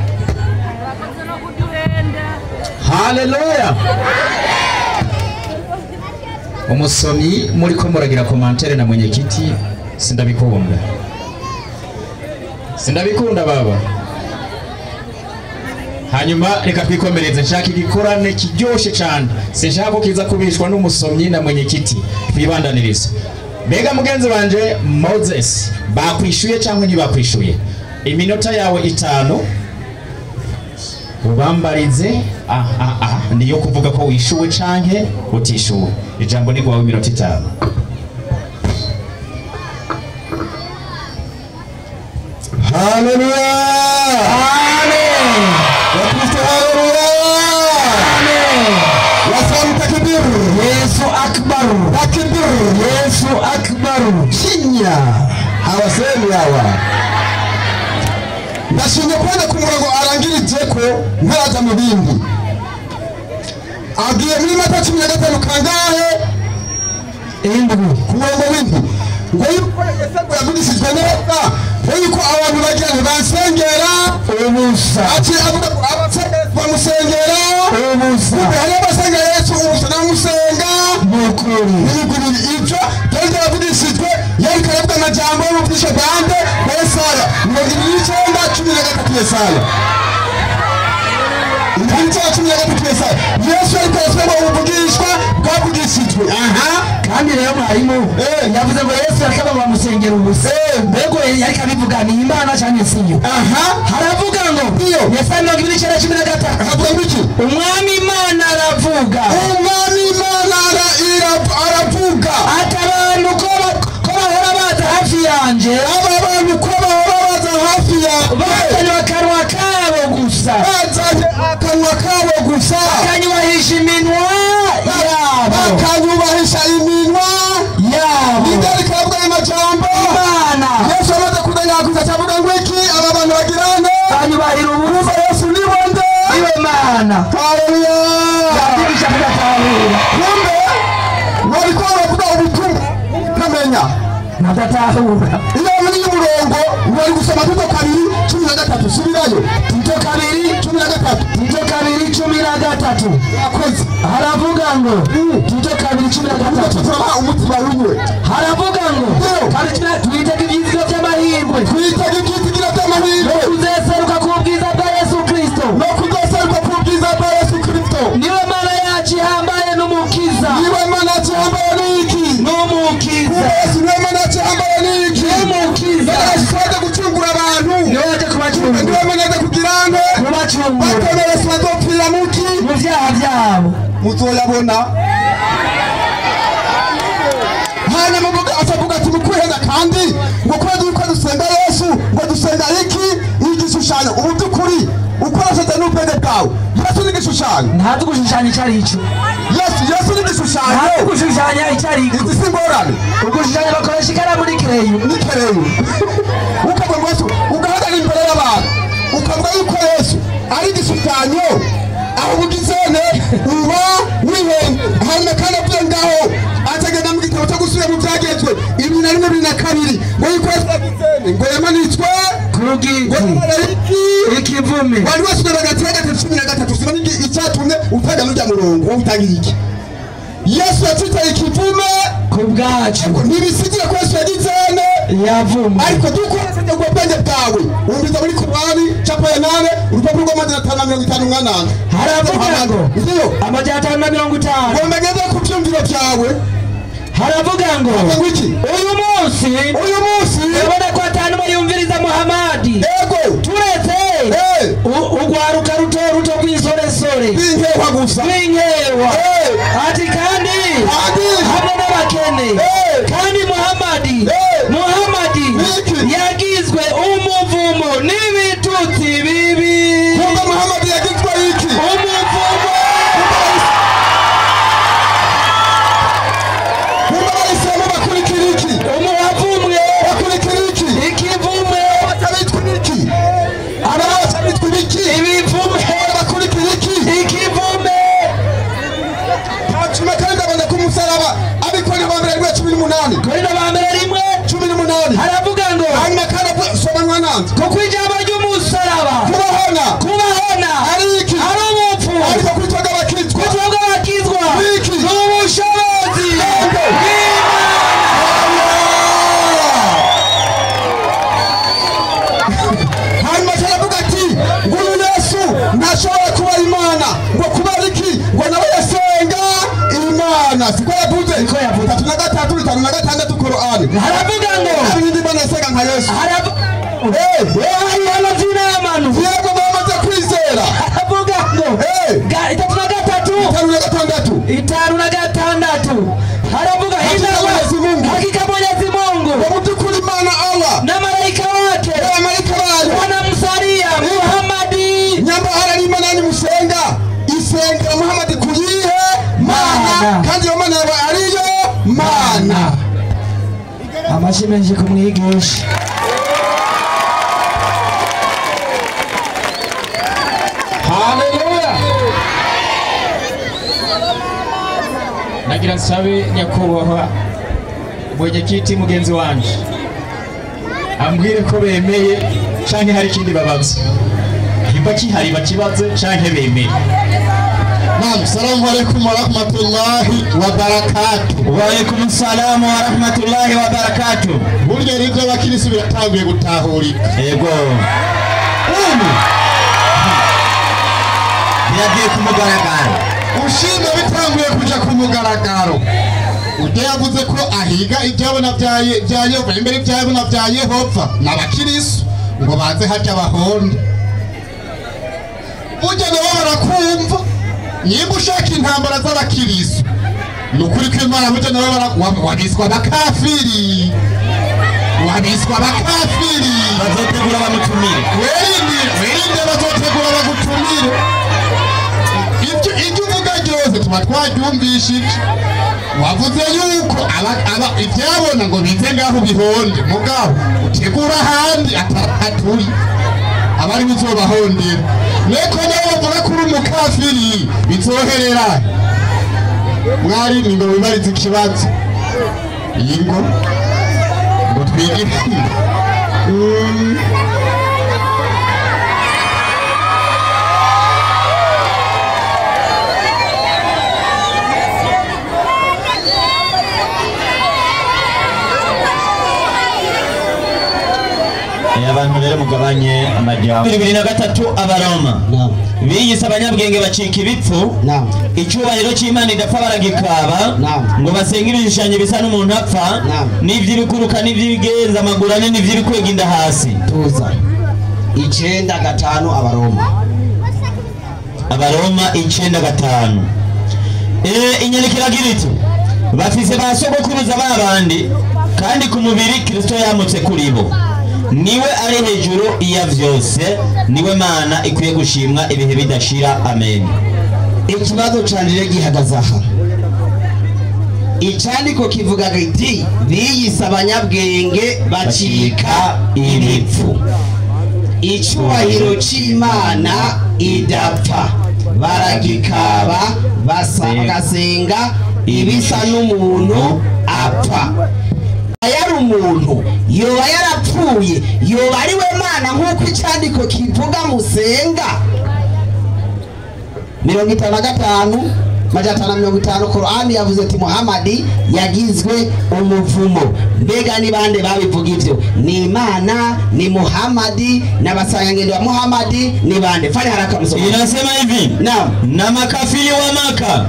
Haleluya. Umusomyi muriko muragira commentaire na mwenyekiti, sindabikunda. Sindabikunda baba. Hanyuma reka twikomereze, nshaka igikorane kiryoshe cyane, sinshaka ko kiza kubishwa n'umusomyi na mwenyekiti. Twibandanirize. Mbega mugenzi wanje Moses, bakwishuye cyangwa ntibakwishuye? Iminota yawe 5 ubambarize niyo kuvuga ko wishuwe canke utishuwe. Ijambo ni gwawe, iminota 5. Haleluya! Amen. Wakristo haleluya! Amen. Wasamu takbir! Yesu akbar. Takbir! Yesu akbar. Chinya! Hawasemi hawa. Ndashimye kubona ku murongo arangirije ko ntaraja mu bindi. Agiye muri Mata 15 kangahe? 7. Ku murongo w'indwi. Ngo yuko Yesu yavugishijwe neza, ngo yuko abantu bagira ntibansengera ubusa. Ati avuga ko abasengera bamusengera ubusa. Hari abasenga Yesu ubusa namusenga mukuru. N'ibiguriri ibyo byari byavugishijwe, yariko aravuga amajambo y'ububisha bwande bwa Yesaya 29:13 Yesaya. 29:13 Yesaya. Yesu ariko arasoma ubuvugishwa bwavugishijwe. Aha. Kandi rero mwarimu yavuze ngo Yesu yakaba bamusengera ubusa. Mbego yariko abivuga ni Imana cyane siyo. Aha. Haravuga ngo Yesaya 29:13. Havuga ngo iki? Umwami Imana aravuga. Umwami Imana aravuga. Ati abantu ko bahora baza hafi yanje. Aba bantu ko bahora baza hafi yawe. Bazanye akanwa kabo gusa. Bazanye akanwa kabo gusa. Bakanyubahisha iminwa yabo. Bakanyubahisha iminwa yabo. Nidari kavuga amajambo. Imana. Yesu amaze kudanyakuza acavuga ngo iki? Aba bantu bagirane. Banyubahira ubusa. Yesu ni bonde. Niwe Mana. Haleluya. Yabigisha kudatahura. Kumbe wariko baravuga ubutumwa utamenya. Nadatahura. Iyo muri umurongo wari gusoma Tito 2:13 subirayo. Tito 2:13. Tito 2:13. Yakoze. Haravuga ngo Tito 2:13. Turabaha umutima wiwe. Haravuga ngo kandi twitege ibyizigiro by'amahirwe. Twitege ibyizigiro by'amahirwe. No kuzeseruka ku bwiza bwa Yesu Kristo. No kuzeseruka ku bwiza bwa Yesu Kristo. Niwe Mana yacu ihambaye n'umukiza. Niwe Mana yacu ihambaye n'iki? N'umukiza. Yesu niwe Mana yacu ihambaye n'iki? N'umukiza. Yesu aje gucungura abantu. Niwe aje kubacungura. Niwe Mana aje kugira ngo kubacungura. Batemere Yesu azopfira muki? Mu vyaha vyabo. Muzoyabona. Hanyuma acavuga ati mukwihenda kandi ngo kubera yuko dusenga Yesu ngo dusenga iki? Igishushanyo. Ubu by'ukuri ukoresheje n'ubwenge bwawe. Yesu ni igishushanyo. Ntazi gushushanya icyo ari cyo. Yesu ni igishushanyo. Ntazi gushushanya icyo ari cyo. Izi si ingorane. Ugushushanya bakoresha ikaramu n'ikereyo. N'ikereyo. Ukavuga ngo Yesu ugahagarara imbere y'abantu ukavuga yuko Yesu ari igishushanyo, aho ubugizene uba wihenda. Hanyuma kandi avuye ngaho atagenda mu gitabo cyo gusubira mu byagezwe 21 22 ngo yuko Yesu yagizene ngo yamanitswe ku giti ikivume. Wari wasubiye hagati ya 13 usoma icyatumye utaga n'ujya murongo wowe utangira iki? Yesu yacitse ikivume ku bwacu. Ntibisigira ko Yesu yagizene yavumwe. Ariko dukoresheje ubwo bwenge bwawe wumviza muri Kurani chapa ya 8 urupapuro rwa 558. Haravuga ngo ndiyo 550. Ngo mbegeze ku byumviro byawe. Haravuga ngo uyu munsi urabona ko atanu yumviriza Muhamadi. Yego. Turetse ugwaruka ruto ruto rw'insoresore rw'inkewa gusa. Rw'inkewa. Ati kandi hamwe n'abakene. Kandi Muhamadi yagizwe umuvumo n'ibitutsi bibi. Kumbe Muhamadi yagizwe iki? Umuvumo. Kumbe abayisilamu bakurikira iki? Umuhavumwe. Bakurikira iki? Ikivume. Batabitwa iki? Abatabitwa iki? Ibivume. Bakurikira iki? Ikivume. Hanyuma kandi abona ku musaraba abikora ba mbere 18. Korinto ba mbere 1:18. Haravuga ngo hanyuma kandi soma mwananze. Kuko ijambo ry'umusaraba kubahona ari iki? Ari ubupfu. Ariko kuri twebwe abakizwa. Kuri twebwe abakizwa. Iki? Ni ubushobozi. nka Yesu. Yego bamaze kwizera. Aravuga ngo 3 na 3 5 na 6 5 na 6 haravuga hakika Mwenyezi Mungu mu by'ukuri Imana Allah na malaika wake n'abamarayika bayo wanamsalia Muhammadi. Nyamba hari Imana ni musenga isengera Muhammadi kuyihe mana, kandi iyo mana yawe ariyo mana. Amashi menshi kumwigisha. Haleluya. Nagira nsabe nyakubahwa mwenyekiti mugenzi wanje ambwire ko bemeye canke hari ikindi babaza. Nimba kihari bakibaze canke bemeye. Naam, salamu alaikum wa rahmatullahi wa barakatuh. Wa alaikum salamu wa rahmatullahi wa barakatuh. Burya rero abakirisi biratanguye gutahurika. Yego. Ubu biragiye ku mugaragaro. Ushima bitanguye kuja ku mugaragaro. Ujya yavuze ko ahiga ibyabona bya Yehova, imbere ibyabona bya Yehova n'abakirisu ngo baze harya bahonde. Burya nabo barakumva. Nimba ushaka intambara z'abakirisu, ni ukuri ko Imana burya nabo wabiswa abakafiri, wabiswa abakafiri. Bazotegura bamutumire. Wirinde bazotegura bagutumire. Ibyo uvuga byose tuba twaryumvishije. Wavuze yuko aba ibyabona ngo bize ngaho bihonde, mugabo utegura ahandi atari abari bizobahondera. Neko nawe bavuga ko uri umukafiri bizoherera. Mwari ni ngo wibarize ikibazo. Iyi ngo twige. Abantu rero mugabanye amajyambere. 23 Abaroma biyise abanyabwenge bacika ibipfu, icyubahiro cy'Imana idapfa baragikaba, ngo basenge ibishushanyo bisa n'umuntu apfa, n'iby'ibikuruka n'iby'ibigenza amaguru ane n'iby'ibikwega inda hasi. Tuza 9:5 Abaroma. Abaroma 9:5. Inyandiko iragira iti bafise ba sogokuruza babandi, kandi ku mubiri Kristo yamutse kuri bo, niwe ari hejuru iya vyose, niwe Mana ikwiye gushimwa ibihe bidashira. Amen. Ikibazo canje gihagaze aha. Icandiko kivuga kiti biyise abanyabwenge bacika ibipfu, icyubahiro c'Imana idapfa baragikaba, bagasenga ibisa n'umuntu apfa. Yari umuntu yoba yarapfuye, yoba ari we Mana nk'uko icandiko kivuga musenga. 55 550 Korani yavuze ati Muhammadi yagizwe umuvumo. Mbega ni bande babivuga ivyo? Ni Imana, ni Muhammadi, n'abasanganyangendo wa Muhammadi ni bande? Fanya haraka msoma. Inasema hivi. Naam. Na makafiri wa Maka,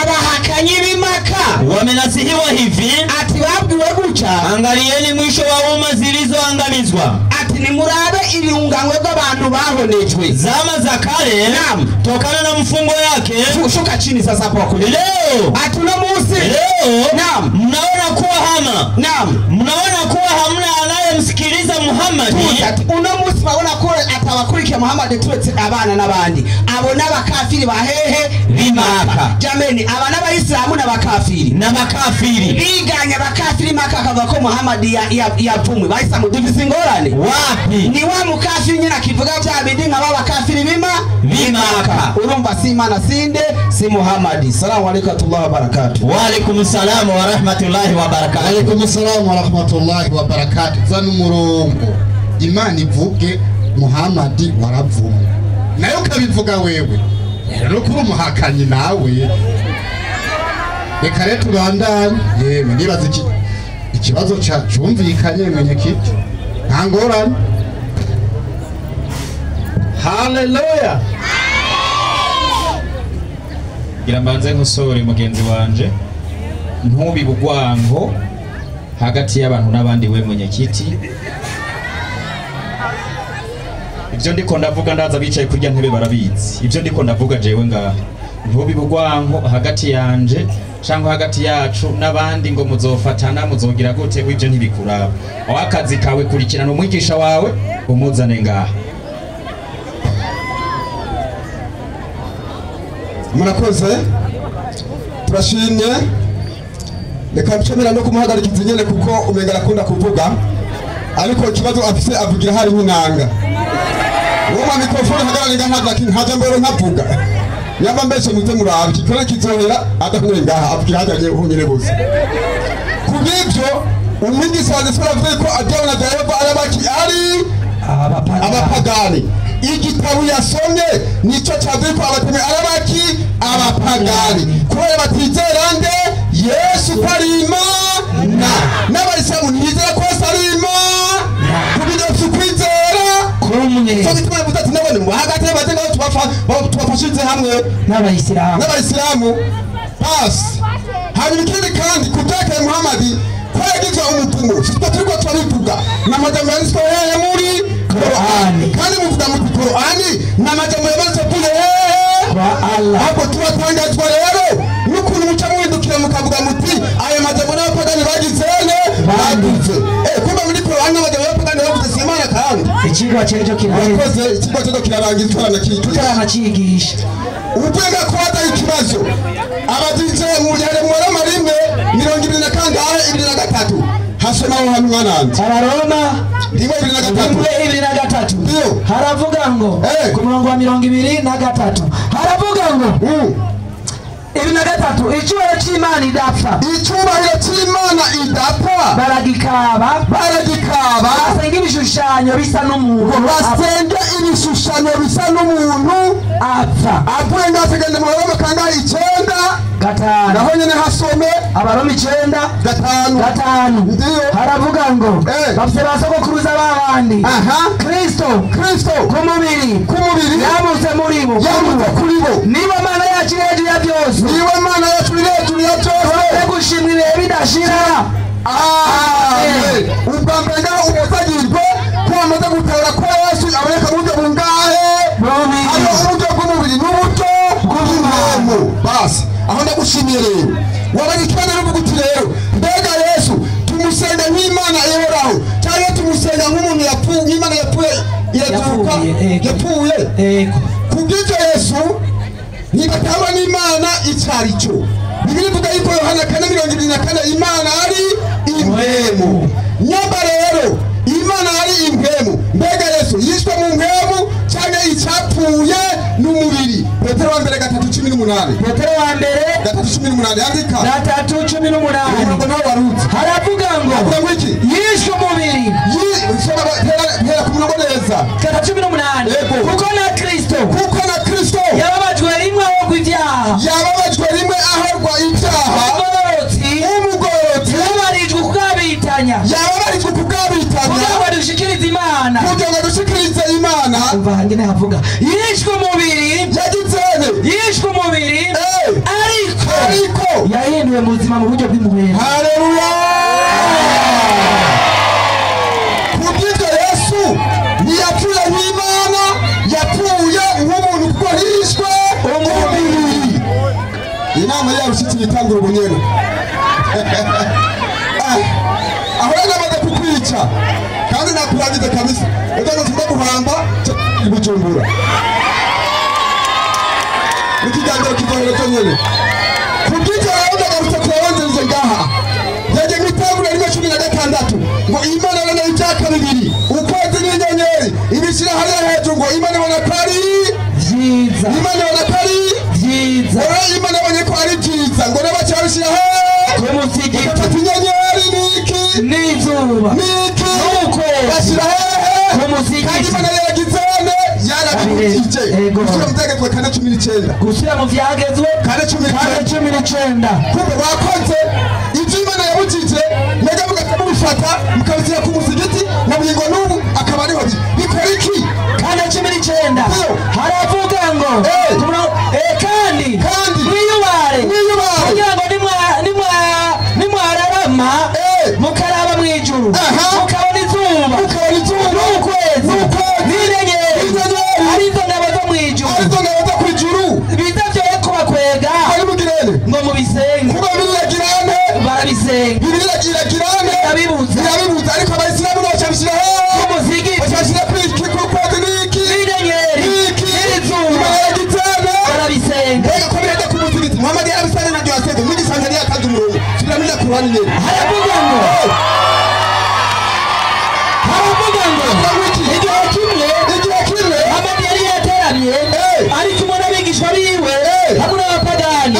abahakanyi b'Imaka wamenasihiwa hivi, ati babwiwe guca, angalieni mwisho wa umma zilizoangamizwa, ati nimurabe irunganwe rw'abantu bahonejwe zama za kale. Naam. Tokana na mfungo yake. Shuka chini sasa hapo wakulia. Leo ati uno munsi leo Naam. mnaona kuwa hama Naam. mnaona kuwa hamna anayemsikiliza Muhammad. Ati uno munsi babona ko atabakurikiye Muhammad turetse abana n'abandi. Abo n'abakafiri bahehe B'Imaka. Jameni, aba n'abayisilamu n'abakafiri na makafiri biganye abakafiri Maka akavuga ko Muhammad yapfumwe. Bayisilamu dufise ingorane. Wapi? Ni wa mukafiri nyine akivuga bya bindi nka b'abakafiri bima B'Imaka. Urumva si Imana, sinde si Muhammad. Salamu alaykum wa rahmatullahi wa barakatuh. Wa alaikum salam wa rahmatullahi wa barakatuh. Alaikum salam wa rahmatullahi wa barakatuh. Zana umurongo Imana ivuge Muhammad waravumwe, nayo ukabivuga wewe rero kuri umuhakanyi nawe. Reka rero tubandanye. Yewe nibaza iki ikibazo cumvikanye mwenyekiti, nta ngorane. Haleluya. Gira mbanze nkosore mugenzi wanje, ntubibe urwango hagati y'abantu n'abandi. We mwenyekiti, Ibyo ndiko ndavuga ndaza bicaye kurya ntebe barabizi. Ibyo ndiko ndavuga jewe ngaha ntubibugwanko hagati yanje cyangwa hagati yacu n'abandi ngo muzofatana muzogira gute, w'ibyo ntibikuraba. Aho akazi kawe kurikirana umwigisha wawe umuzane ngaha. Murakoze, turashimye. Reka ncemera no kumuhagarikiza nyene kuko umenga arakunda kuvuga, ariko ikibazo afise avugira hari nk'inanga. Uwo ma mikrofone hagarara nkaza nkaja mbere nkavuga. Yaba mbese muze murabe kikora kizohera adakumwe ngaha avugira hajanye uhunyene bose. Kubw'ivyo umwigisha wanjye avuze ko Adamu na Eva arabaki ari abapagani. Igitabo yasomye nico cyavuye ko abateme arabaki abapagani kubera batizera nde Yesu ko ari Imana, n'abayisilamu ntibizera ko Yesu ari Imana, kubera kwizera kumwe. Cyo gituma yavuze ati nabone mu hagati y'abatenga tubafashirize hamwe n'abayisilamu basi. Hanyuma ikindi kandi kubyerekeye Muhamadi ko yagizwe umuvumo, sitwe turiko turabivuga n'amajambo yanditswe hehe muri Korani, kandi muvuga muti Korani n'amajambo yanditswe hehe kwa Allah. Ahubwo turatangazwa rero n'ukuntu muca muhindukira mukavuga muti ayo majambo n'abapagani bagize ne bagize. Kumbe muri Korani n'amajambo y'abapagani bavuze si Imana kandi. Ikigwa cyejo kiraheze. Murakoze, ikigwa cyejo kirarangiza tutanacigisha. Uvuga ko hata ikibazo abadije mu yare mu Roma 1 22 23 hasoma aho hamwe mwananze. Abaroma 1 23 23 haravuga ngo ku murongo wa 23 haravuga ngo 23 icyubahiro cy'Imana idapfa, icyubahiro cy'Imana idapfa baragikaba basenga ibishushanyo bisa n'umuntu, basenga ibishushanyo bisa n'umuntu apfa. Avuye ngategende mu Roma kangahe 9 5 naho nyene hasome Abaroma 9 5 ndiyo haravuga ngo bafite ba sogokuruza babandi. Kristo ku mubiri yamutse muri bo, yamutse kuri bo. Niba Mana yacu iri hejuru ya byose, niwe Mana yacu iri hejuru ya byose, gushimwa ibihe bidashira. Amen. Ubwa mbere ngaho ubuzagirwe ko bamaze gutahura ko Yesu aboneka mu buryo bungahe? Hariho uburyo bw'umubiri n'uburyo bw'umuntu. Basi aho ndagushimiye rero wabonye ikibazo n'uvuga uti rero mbega Yesu tumusenga nk'Imana ihoraho cyangwa tumusenga nk'umuntu yapfuye, nk'Imana yapfuye irazuka yapfuye. Kubw'ibyo Yesu ntibatahura n'Imana icyo ari cyo. Bibiliya ivuga yuko Yohana 4:24 Imana ari impwemu. Nyamba rero Imana ari impwemu, mbega Yesu yishwe mu mpwemu cyangwa icyapfuye n'umubiri? Petero wa mbere 3:18. Petero wa mbere 3:18 yandika 3:18 umurongo nawe warutse. Haravuga ngo iki? Yishwe umubiri. Hera ku murongo neza 3:18 kuko na Kristo yababajwe rimwe ahorwa ibyaha, yababajwe rimwe ahorwa ibyaha, umugororotsi yababarijwe kubwabitanya, yababarijwe kubwabitanya kugira ngo dushikirize Imana, kugira ngo dushikirize Imana. Umva ngene havuga yishwe umubiri, yagize yishwe umubiri ariko yahinduwe mu buzima mu buryo bw'impuhwe. Haleluya. Kubw'ibyo Yesu ntiyapfuye nk'Imana, yapfuye nk'umuntu kuko yishwe umubiri. Inama y'abashitsi itangura ubunyene. Aho namaze kukwica kandi nakurangiza kabisa, ejo ntuza guhamba ibujumbura. Ikiganiro kizohera cyo nyene. Kubw'ibyo rero ndagarutse kubabanzirize ngaha. Yaje mwitangura 1:16 ngo Imana ibona ibyaka bibiri ukwezi n'inyenyeri ibishyira hariya hejuru ngo Imana ibona ko ari byiza, Imana ibona ko ari byiza. Rero Imana ibonye ko ari byiza ngo n'abacabishyira hehe ku musigiti. Bafata inyenyeri n'iki n'izuba n'iki n'ukwezi bashyira hehe ku musigiti. Kandi Imana yaragize nde? Yarabibukije. Gushyira mu byagezwe 4:19. Gushyira mu byagezwe 4:19. Kumbe bakoze ibyo Imana yabukije mwebwe mugahita mubifata mukabishyira ku musigiti na bugingo n'ubu akaba ariho bikora iki? 4:19 haravuga ngo kandi mwiyubare kugira ngo nimwararama mukaraba mu ijuru mukabona izuba n'ukwezi Igihe kimwe Muhammad yari yateranye ari kumwe n'abigishwa biwe hamwe n'abapagani.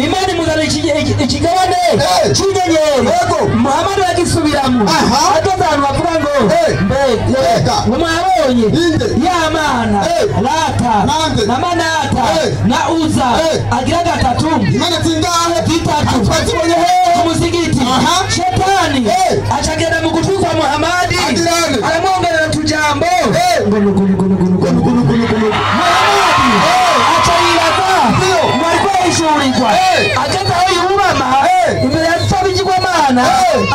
Imana imuzanira ikigabane cy'inyenyeri. Muhammad aragisubiramo ageze ahantu bavuga ngo mbega ngo mwabonye ya mana Lata na Manata na Uza agira gatatu Imana zingahe? Zitatu ku musigiti. Shetani acagenda mu gutwi kwa Muhammad aramwongerera utujambo ngo nugu nugu nugu nugu nugu nugu nugu. Muhammad aca yibaza ngo ariko arishurirwa. Ageze aho yubama imbere ya Sabigirwamana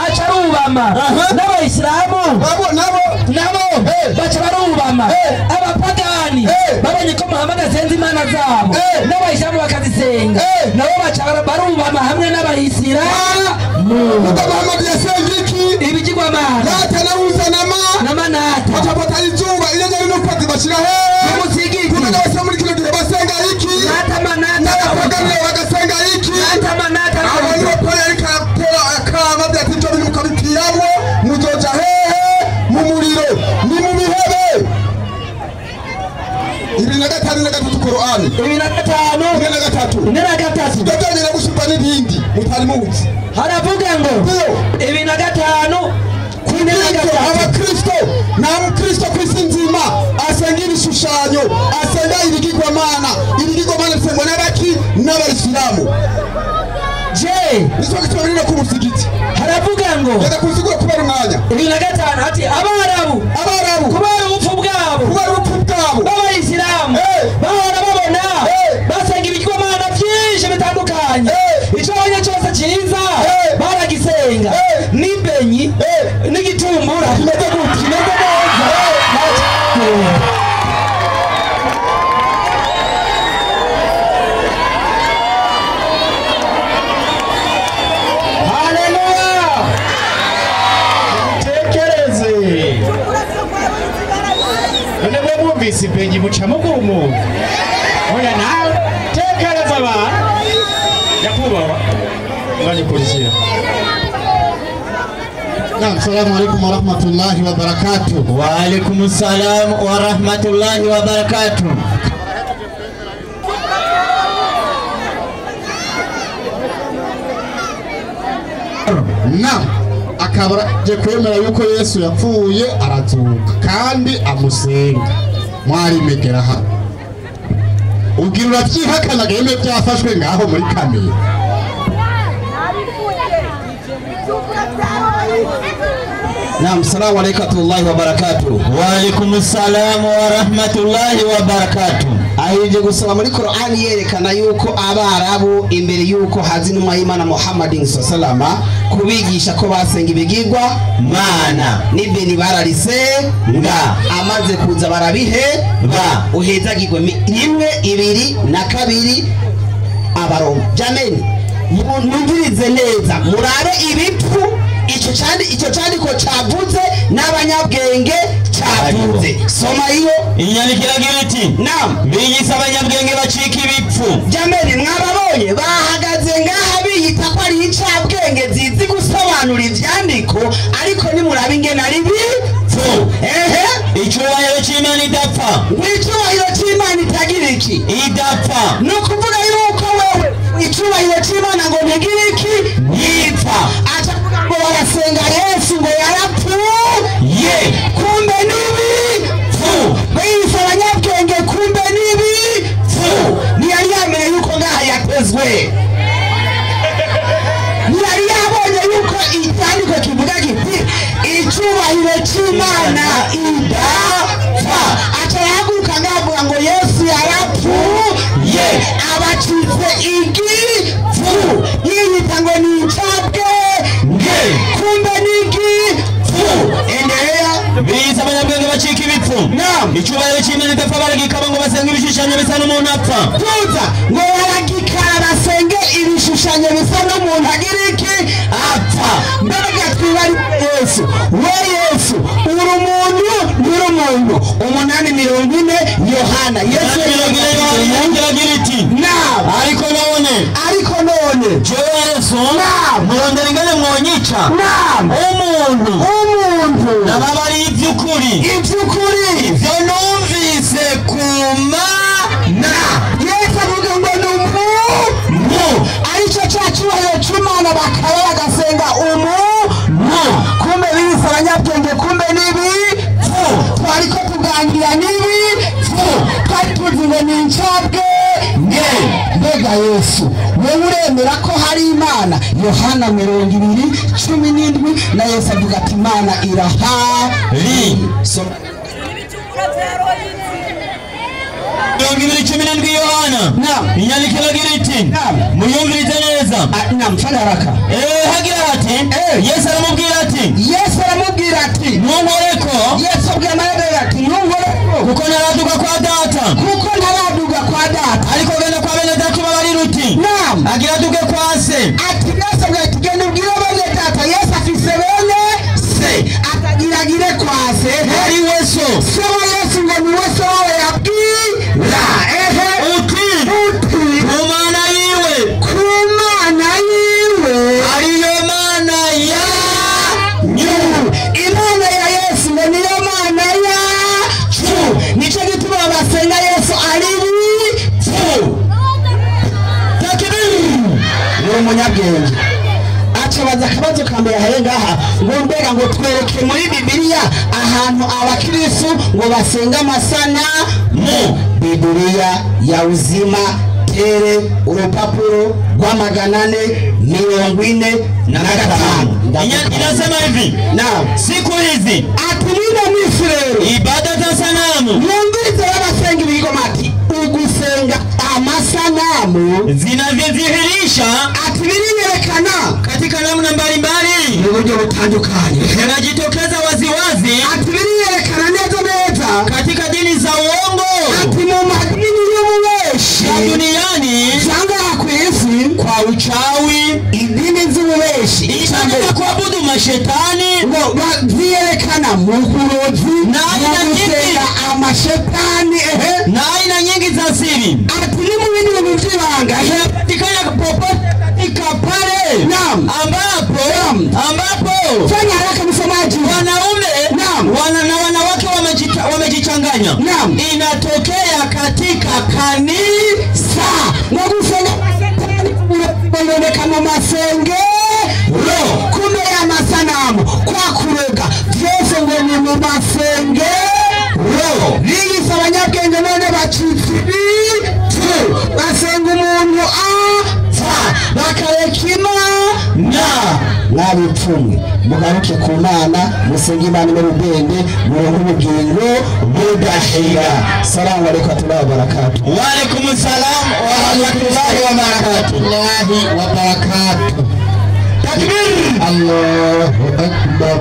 aca arubama n'abayisilamu nabo baca barubama. Abapagani babonye ko Muhammad asenze imana zabo n'abayisilamu bakazisenga nabo baca barubama hamwe n'abayisilamu. Muhammad yasenga iki? Ibigirwamana Lata na Uza na Manata bacafata izuba inyenyeri n'ukwezi bashira hehe? Ku musigiti. Kumenga abasilamu muri kino gihe basenga iki? Lata Manata n'abapagani bagasenga iki? Lata Manata. Abo nibo Paul yariko aratera akama avuga ati ivyo bintu mukabipfiramwo muzoja hehe? Mu muriro ni mu bihebe. 25 na 3 Korani 25 43 43 ibyo byonyine gusumba n'ibindi mutari muzi. Haravuga ngo 25 Kubw'ibyo abakristo nta mukristo ku isi nzima asenga ibishushanyo, asenga ibigirwamana. Ibigirwamana bisengwa n'abaki? N'abayisilamu. Je nicyo gituma biri no ku musigiti. Haravuga ngo genda kusigura kubera umwanya. 25 ati abarabu kubera ubupfu bwabo b'abayisilamu bahora babona basenga ibigirwamana byinshi bitandukanye. Icyo babonye cyose cyiza baragisenga n'ibenyi n'igitumbura kimeze gute? Kimeze neza. Haleluya! Tekereze none mwe mwumvise ibenyi muca mugumuka. Oya nawe tekereza abantu. Nyakubahwa mwanyikurikira. Naam, salamu alaykum wa rahmatullahi wa barakatuh. Wa alaykum salam wa rahmatullahi wa barakatuh. Naam, akaba je kwemera yuko Yesu yapfuye arazuka kandi amusenga. Mwari megera hano. Ubwira uravyihakana gaheme byafashwe ngaho muri kamera. Naam, salamu alaykum wa rahmatullahi wa barakatuh. Wa alaykum salam wa rahmatullahi wa barakatuh. Aheje gusoma muri Qur'ani yerekana yuko abarabu imbere yuko hazi intumwa y'Imana Muhammadin sallallahu kubigisha ko basenga ibigirwa mana n'ibeni bararise nga amaze kuza barabihe ba uhezagirwe 1 2 na 2 Abaroma. Jameni mwumvirize neza murabe ibipfu icyo cyandiko cyavuze n'abanyabwenge cyavuze. Soma iyo inyandiko iragira iti naam biyise abanyabwenge bacika ibipfu. Jameni mwababonye bahagaze ngaha biyita ko ari incabwenge zizi gusobanura ivyandiko ariko nimurabe ingene ari bipfu. Ehe, icyubahiro cy'Imana idapfa. Icyubahiro cy'Imana itagira iki? Idapfa. Ni ukuvuga yuko wewe icyubahiro cy'Imana ngo ntigira iki? Ntipfa. Aca ngo barasenga Yesu ngo yarapfuye kumbe n'ibipfu. Biyise abanyabwenge kumbe n'ibipfu. Ntiyari yamenye yuko ngaha yatezwe. Ntiyari yabonye yuko icyandiko kivuga kiti icyubahiro cy'Imana idapfa. Aca yahaguruka ngavuga ngo Yesu yarapfuye abacitse igipfu. Yiyita ngo ni incabwenge kumbe n'igipfu. Endelea. Biyise abanyabwenge bacika ibipfu. Naam. Icyubahiro cy'Imana idapfa baragikaba ngo basenge ibishushanyo bisa n'umuntu apfa. Tuza ngo baragikaba basenge ibishushanyo bisa n'umuntu agira iki? Apfa. Mbega twibari Yesu. We Yesu uri umuntu nturi umuntu. 8:40 Yohana. Yesu iragira iti naam. Ariko none jewe Yesu naam murondera ingene mwonyica naam umuntu umuntu nababariye iby'ukuri. Iby'ukuri, iby'ukuri ibyo numvise ku Mana. Yesu avuga ngo ni umuntu, aricyo cya cyubahiro cy'Imana, bakaba bagasenga umuntu. Kumbe biyise abanyabwenge, kumbe n'ibipfu. Twari ko tuganira n'ibipfu, twari tuzi ngo ni incabwenge. Mbega Yesu, wowe uremera ko hari Imana? Yohana 20:17 na Yesu avuga ati Imana irahari. 20:17 Yohana. Inyandiko iragira iti, muyumvirize neza. Naam, fanya haraka. Hagira ati, Yesu aramubwira ati, Yesu aramubwira ati, ntunkoreko. Yesu abwira Mariya ati, ntunkoreko, kuko ntaraduga kwa data, kuko ntaraduga kwa data, ariko genda kwa bene data ubabarire uti, naam, agira aduge kwa se. Ati Yesu abwira ati, genda ubwire bene data. Yesu afise bene se, atagiragire kwa se, ari we so. Se wa Yesu ngo ni we se wawe yabwira. Ehe, uti, uti, ku Mana yiwe, ku Mana yiwe, ariyo Mana yanyu. Imana ya Yesu ngo niyo Mana yacu. Nicyo gituma basenga Yesu ari bipfu. Takbir! Ni umunyabwenge. Acabaza akabazo ka mbere ahaye ngaha ngo mbega ngo twereke muri Bibiliya ahantu abakristu ngo basenga amasanamu. Bibiliya ya Uzima tere urupapuro rwa 445. Inasema hivi, Naam, siku hizi ati nino minsi rero ibada za sanamu mwumvirize babasenga ibigoma, ati ugusenga amasanamu zinavyodhihirisha ati biriyerekana katika namna mbalimbali, mu buryo butandukanye, yanajitokeza waziwazi ati biriyerekana neza neza katika dini za uongo ati mu madini y'ububeshi za duniani cyangwa ku isi, kwa uchawi, idini z'ububeshi, ibada za kuabudu mashetani ngo ziyerekana mu burozi, Na mu aina nyingi. gusenga amashetani, ehe, na aina nyingi za siri ati ni mu bindi bintu by'ibanga, ehe, zinapatikana popote katika pale Naam. ambapo Naam. ambapo Fanya haraka msomaji. wanaume Naam. na wanawake wamejichanganya. Naam. Inatokea katika kanisa. Ngo gusenga amashetani biboneka mu masengero, kumbe y'amasanamu kwa kuroga byose ngo ni mu masengero. Biyise abanyabwenge none bacitse ibipfu, basenga umuntu apfa bakareka Imana. Mwabipfumwe, mugaruke ku Mana, musenge Imana imere ubwenge, muronke ubugingo budashira. Salamu alaikum warahmatullahi wabarakatuh. Wa alaikum salam wa rahmatullahi wa barakatuh. Allahi wa barakatuh. Takbir! Allahu akbar.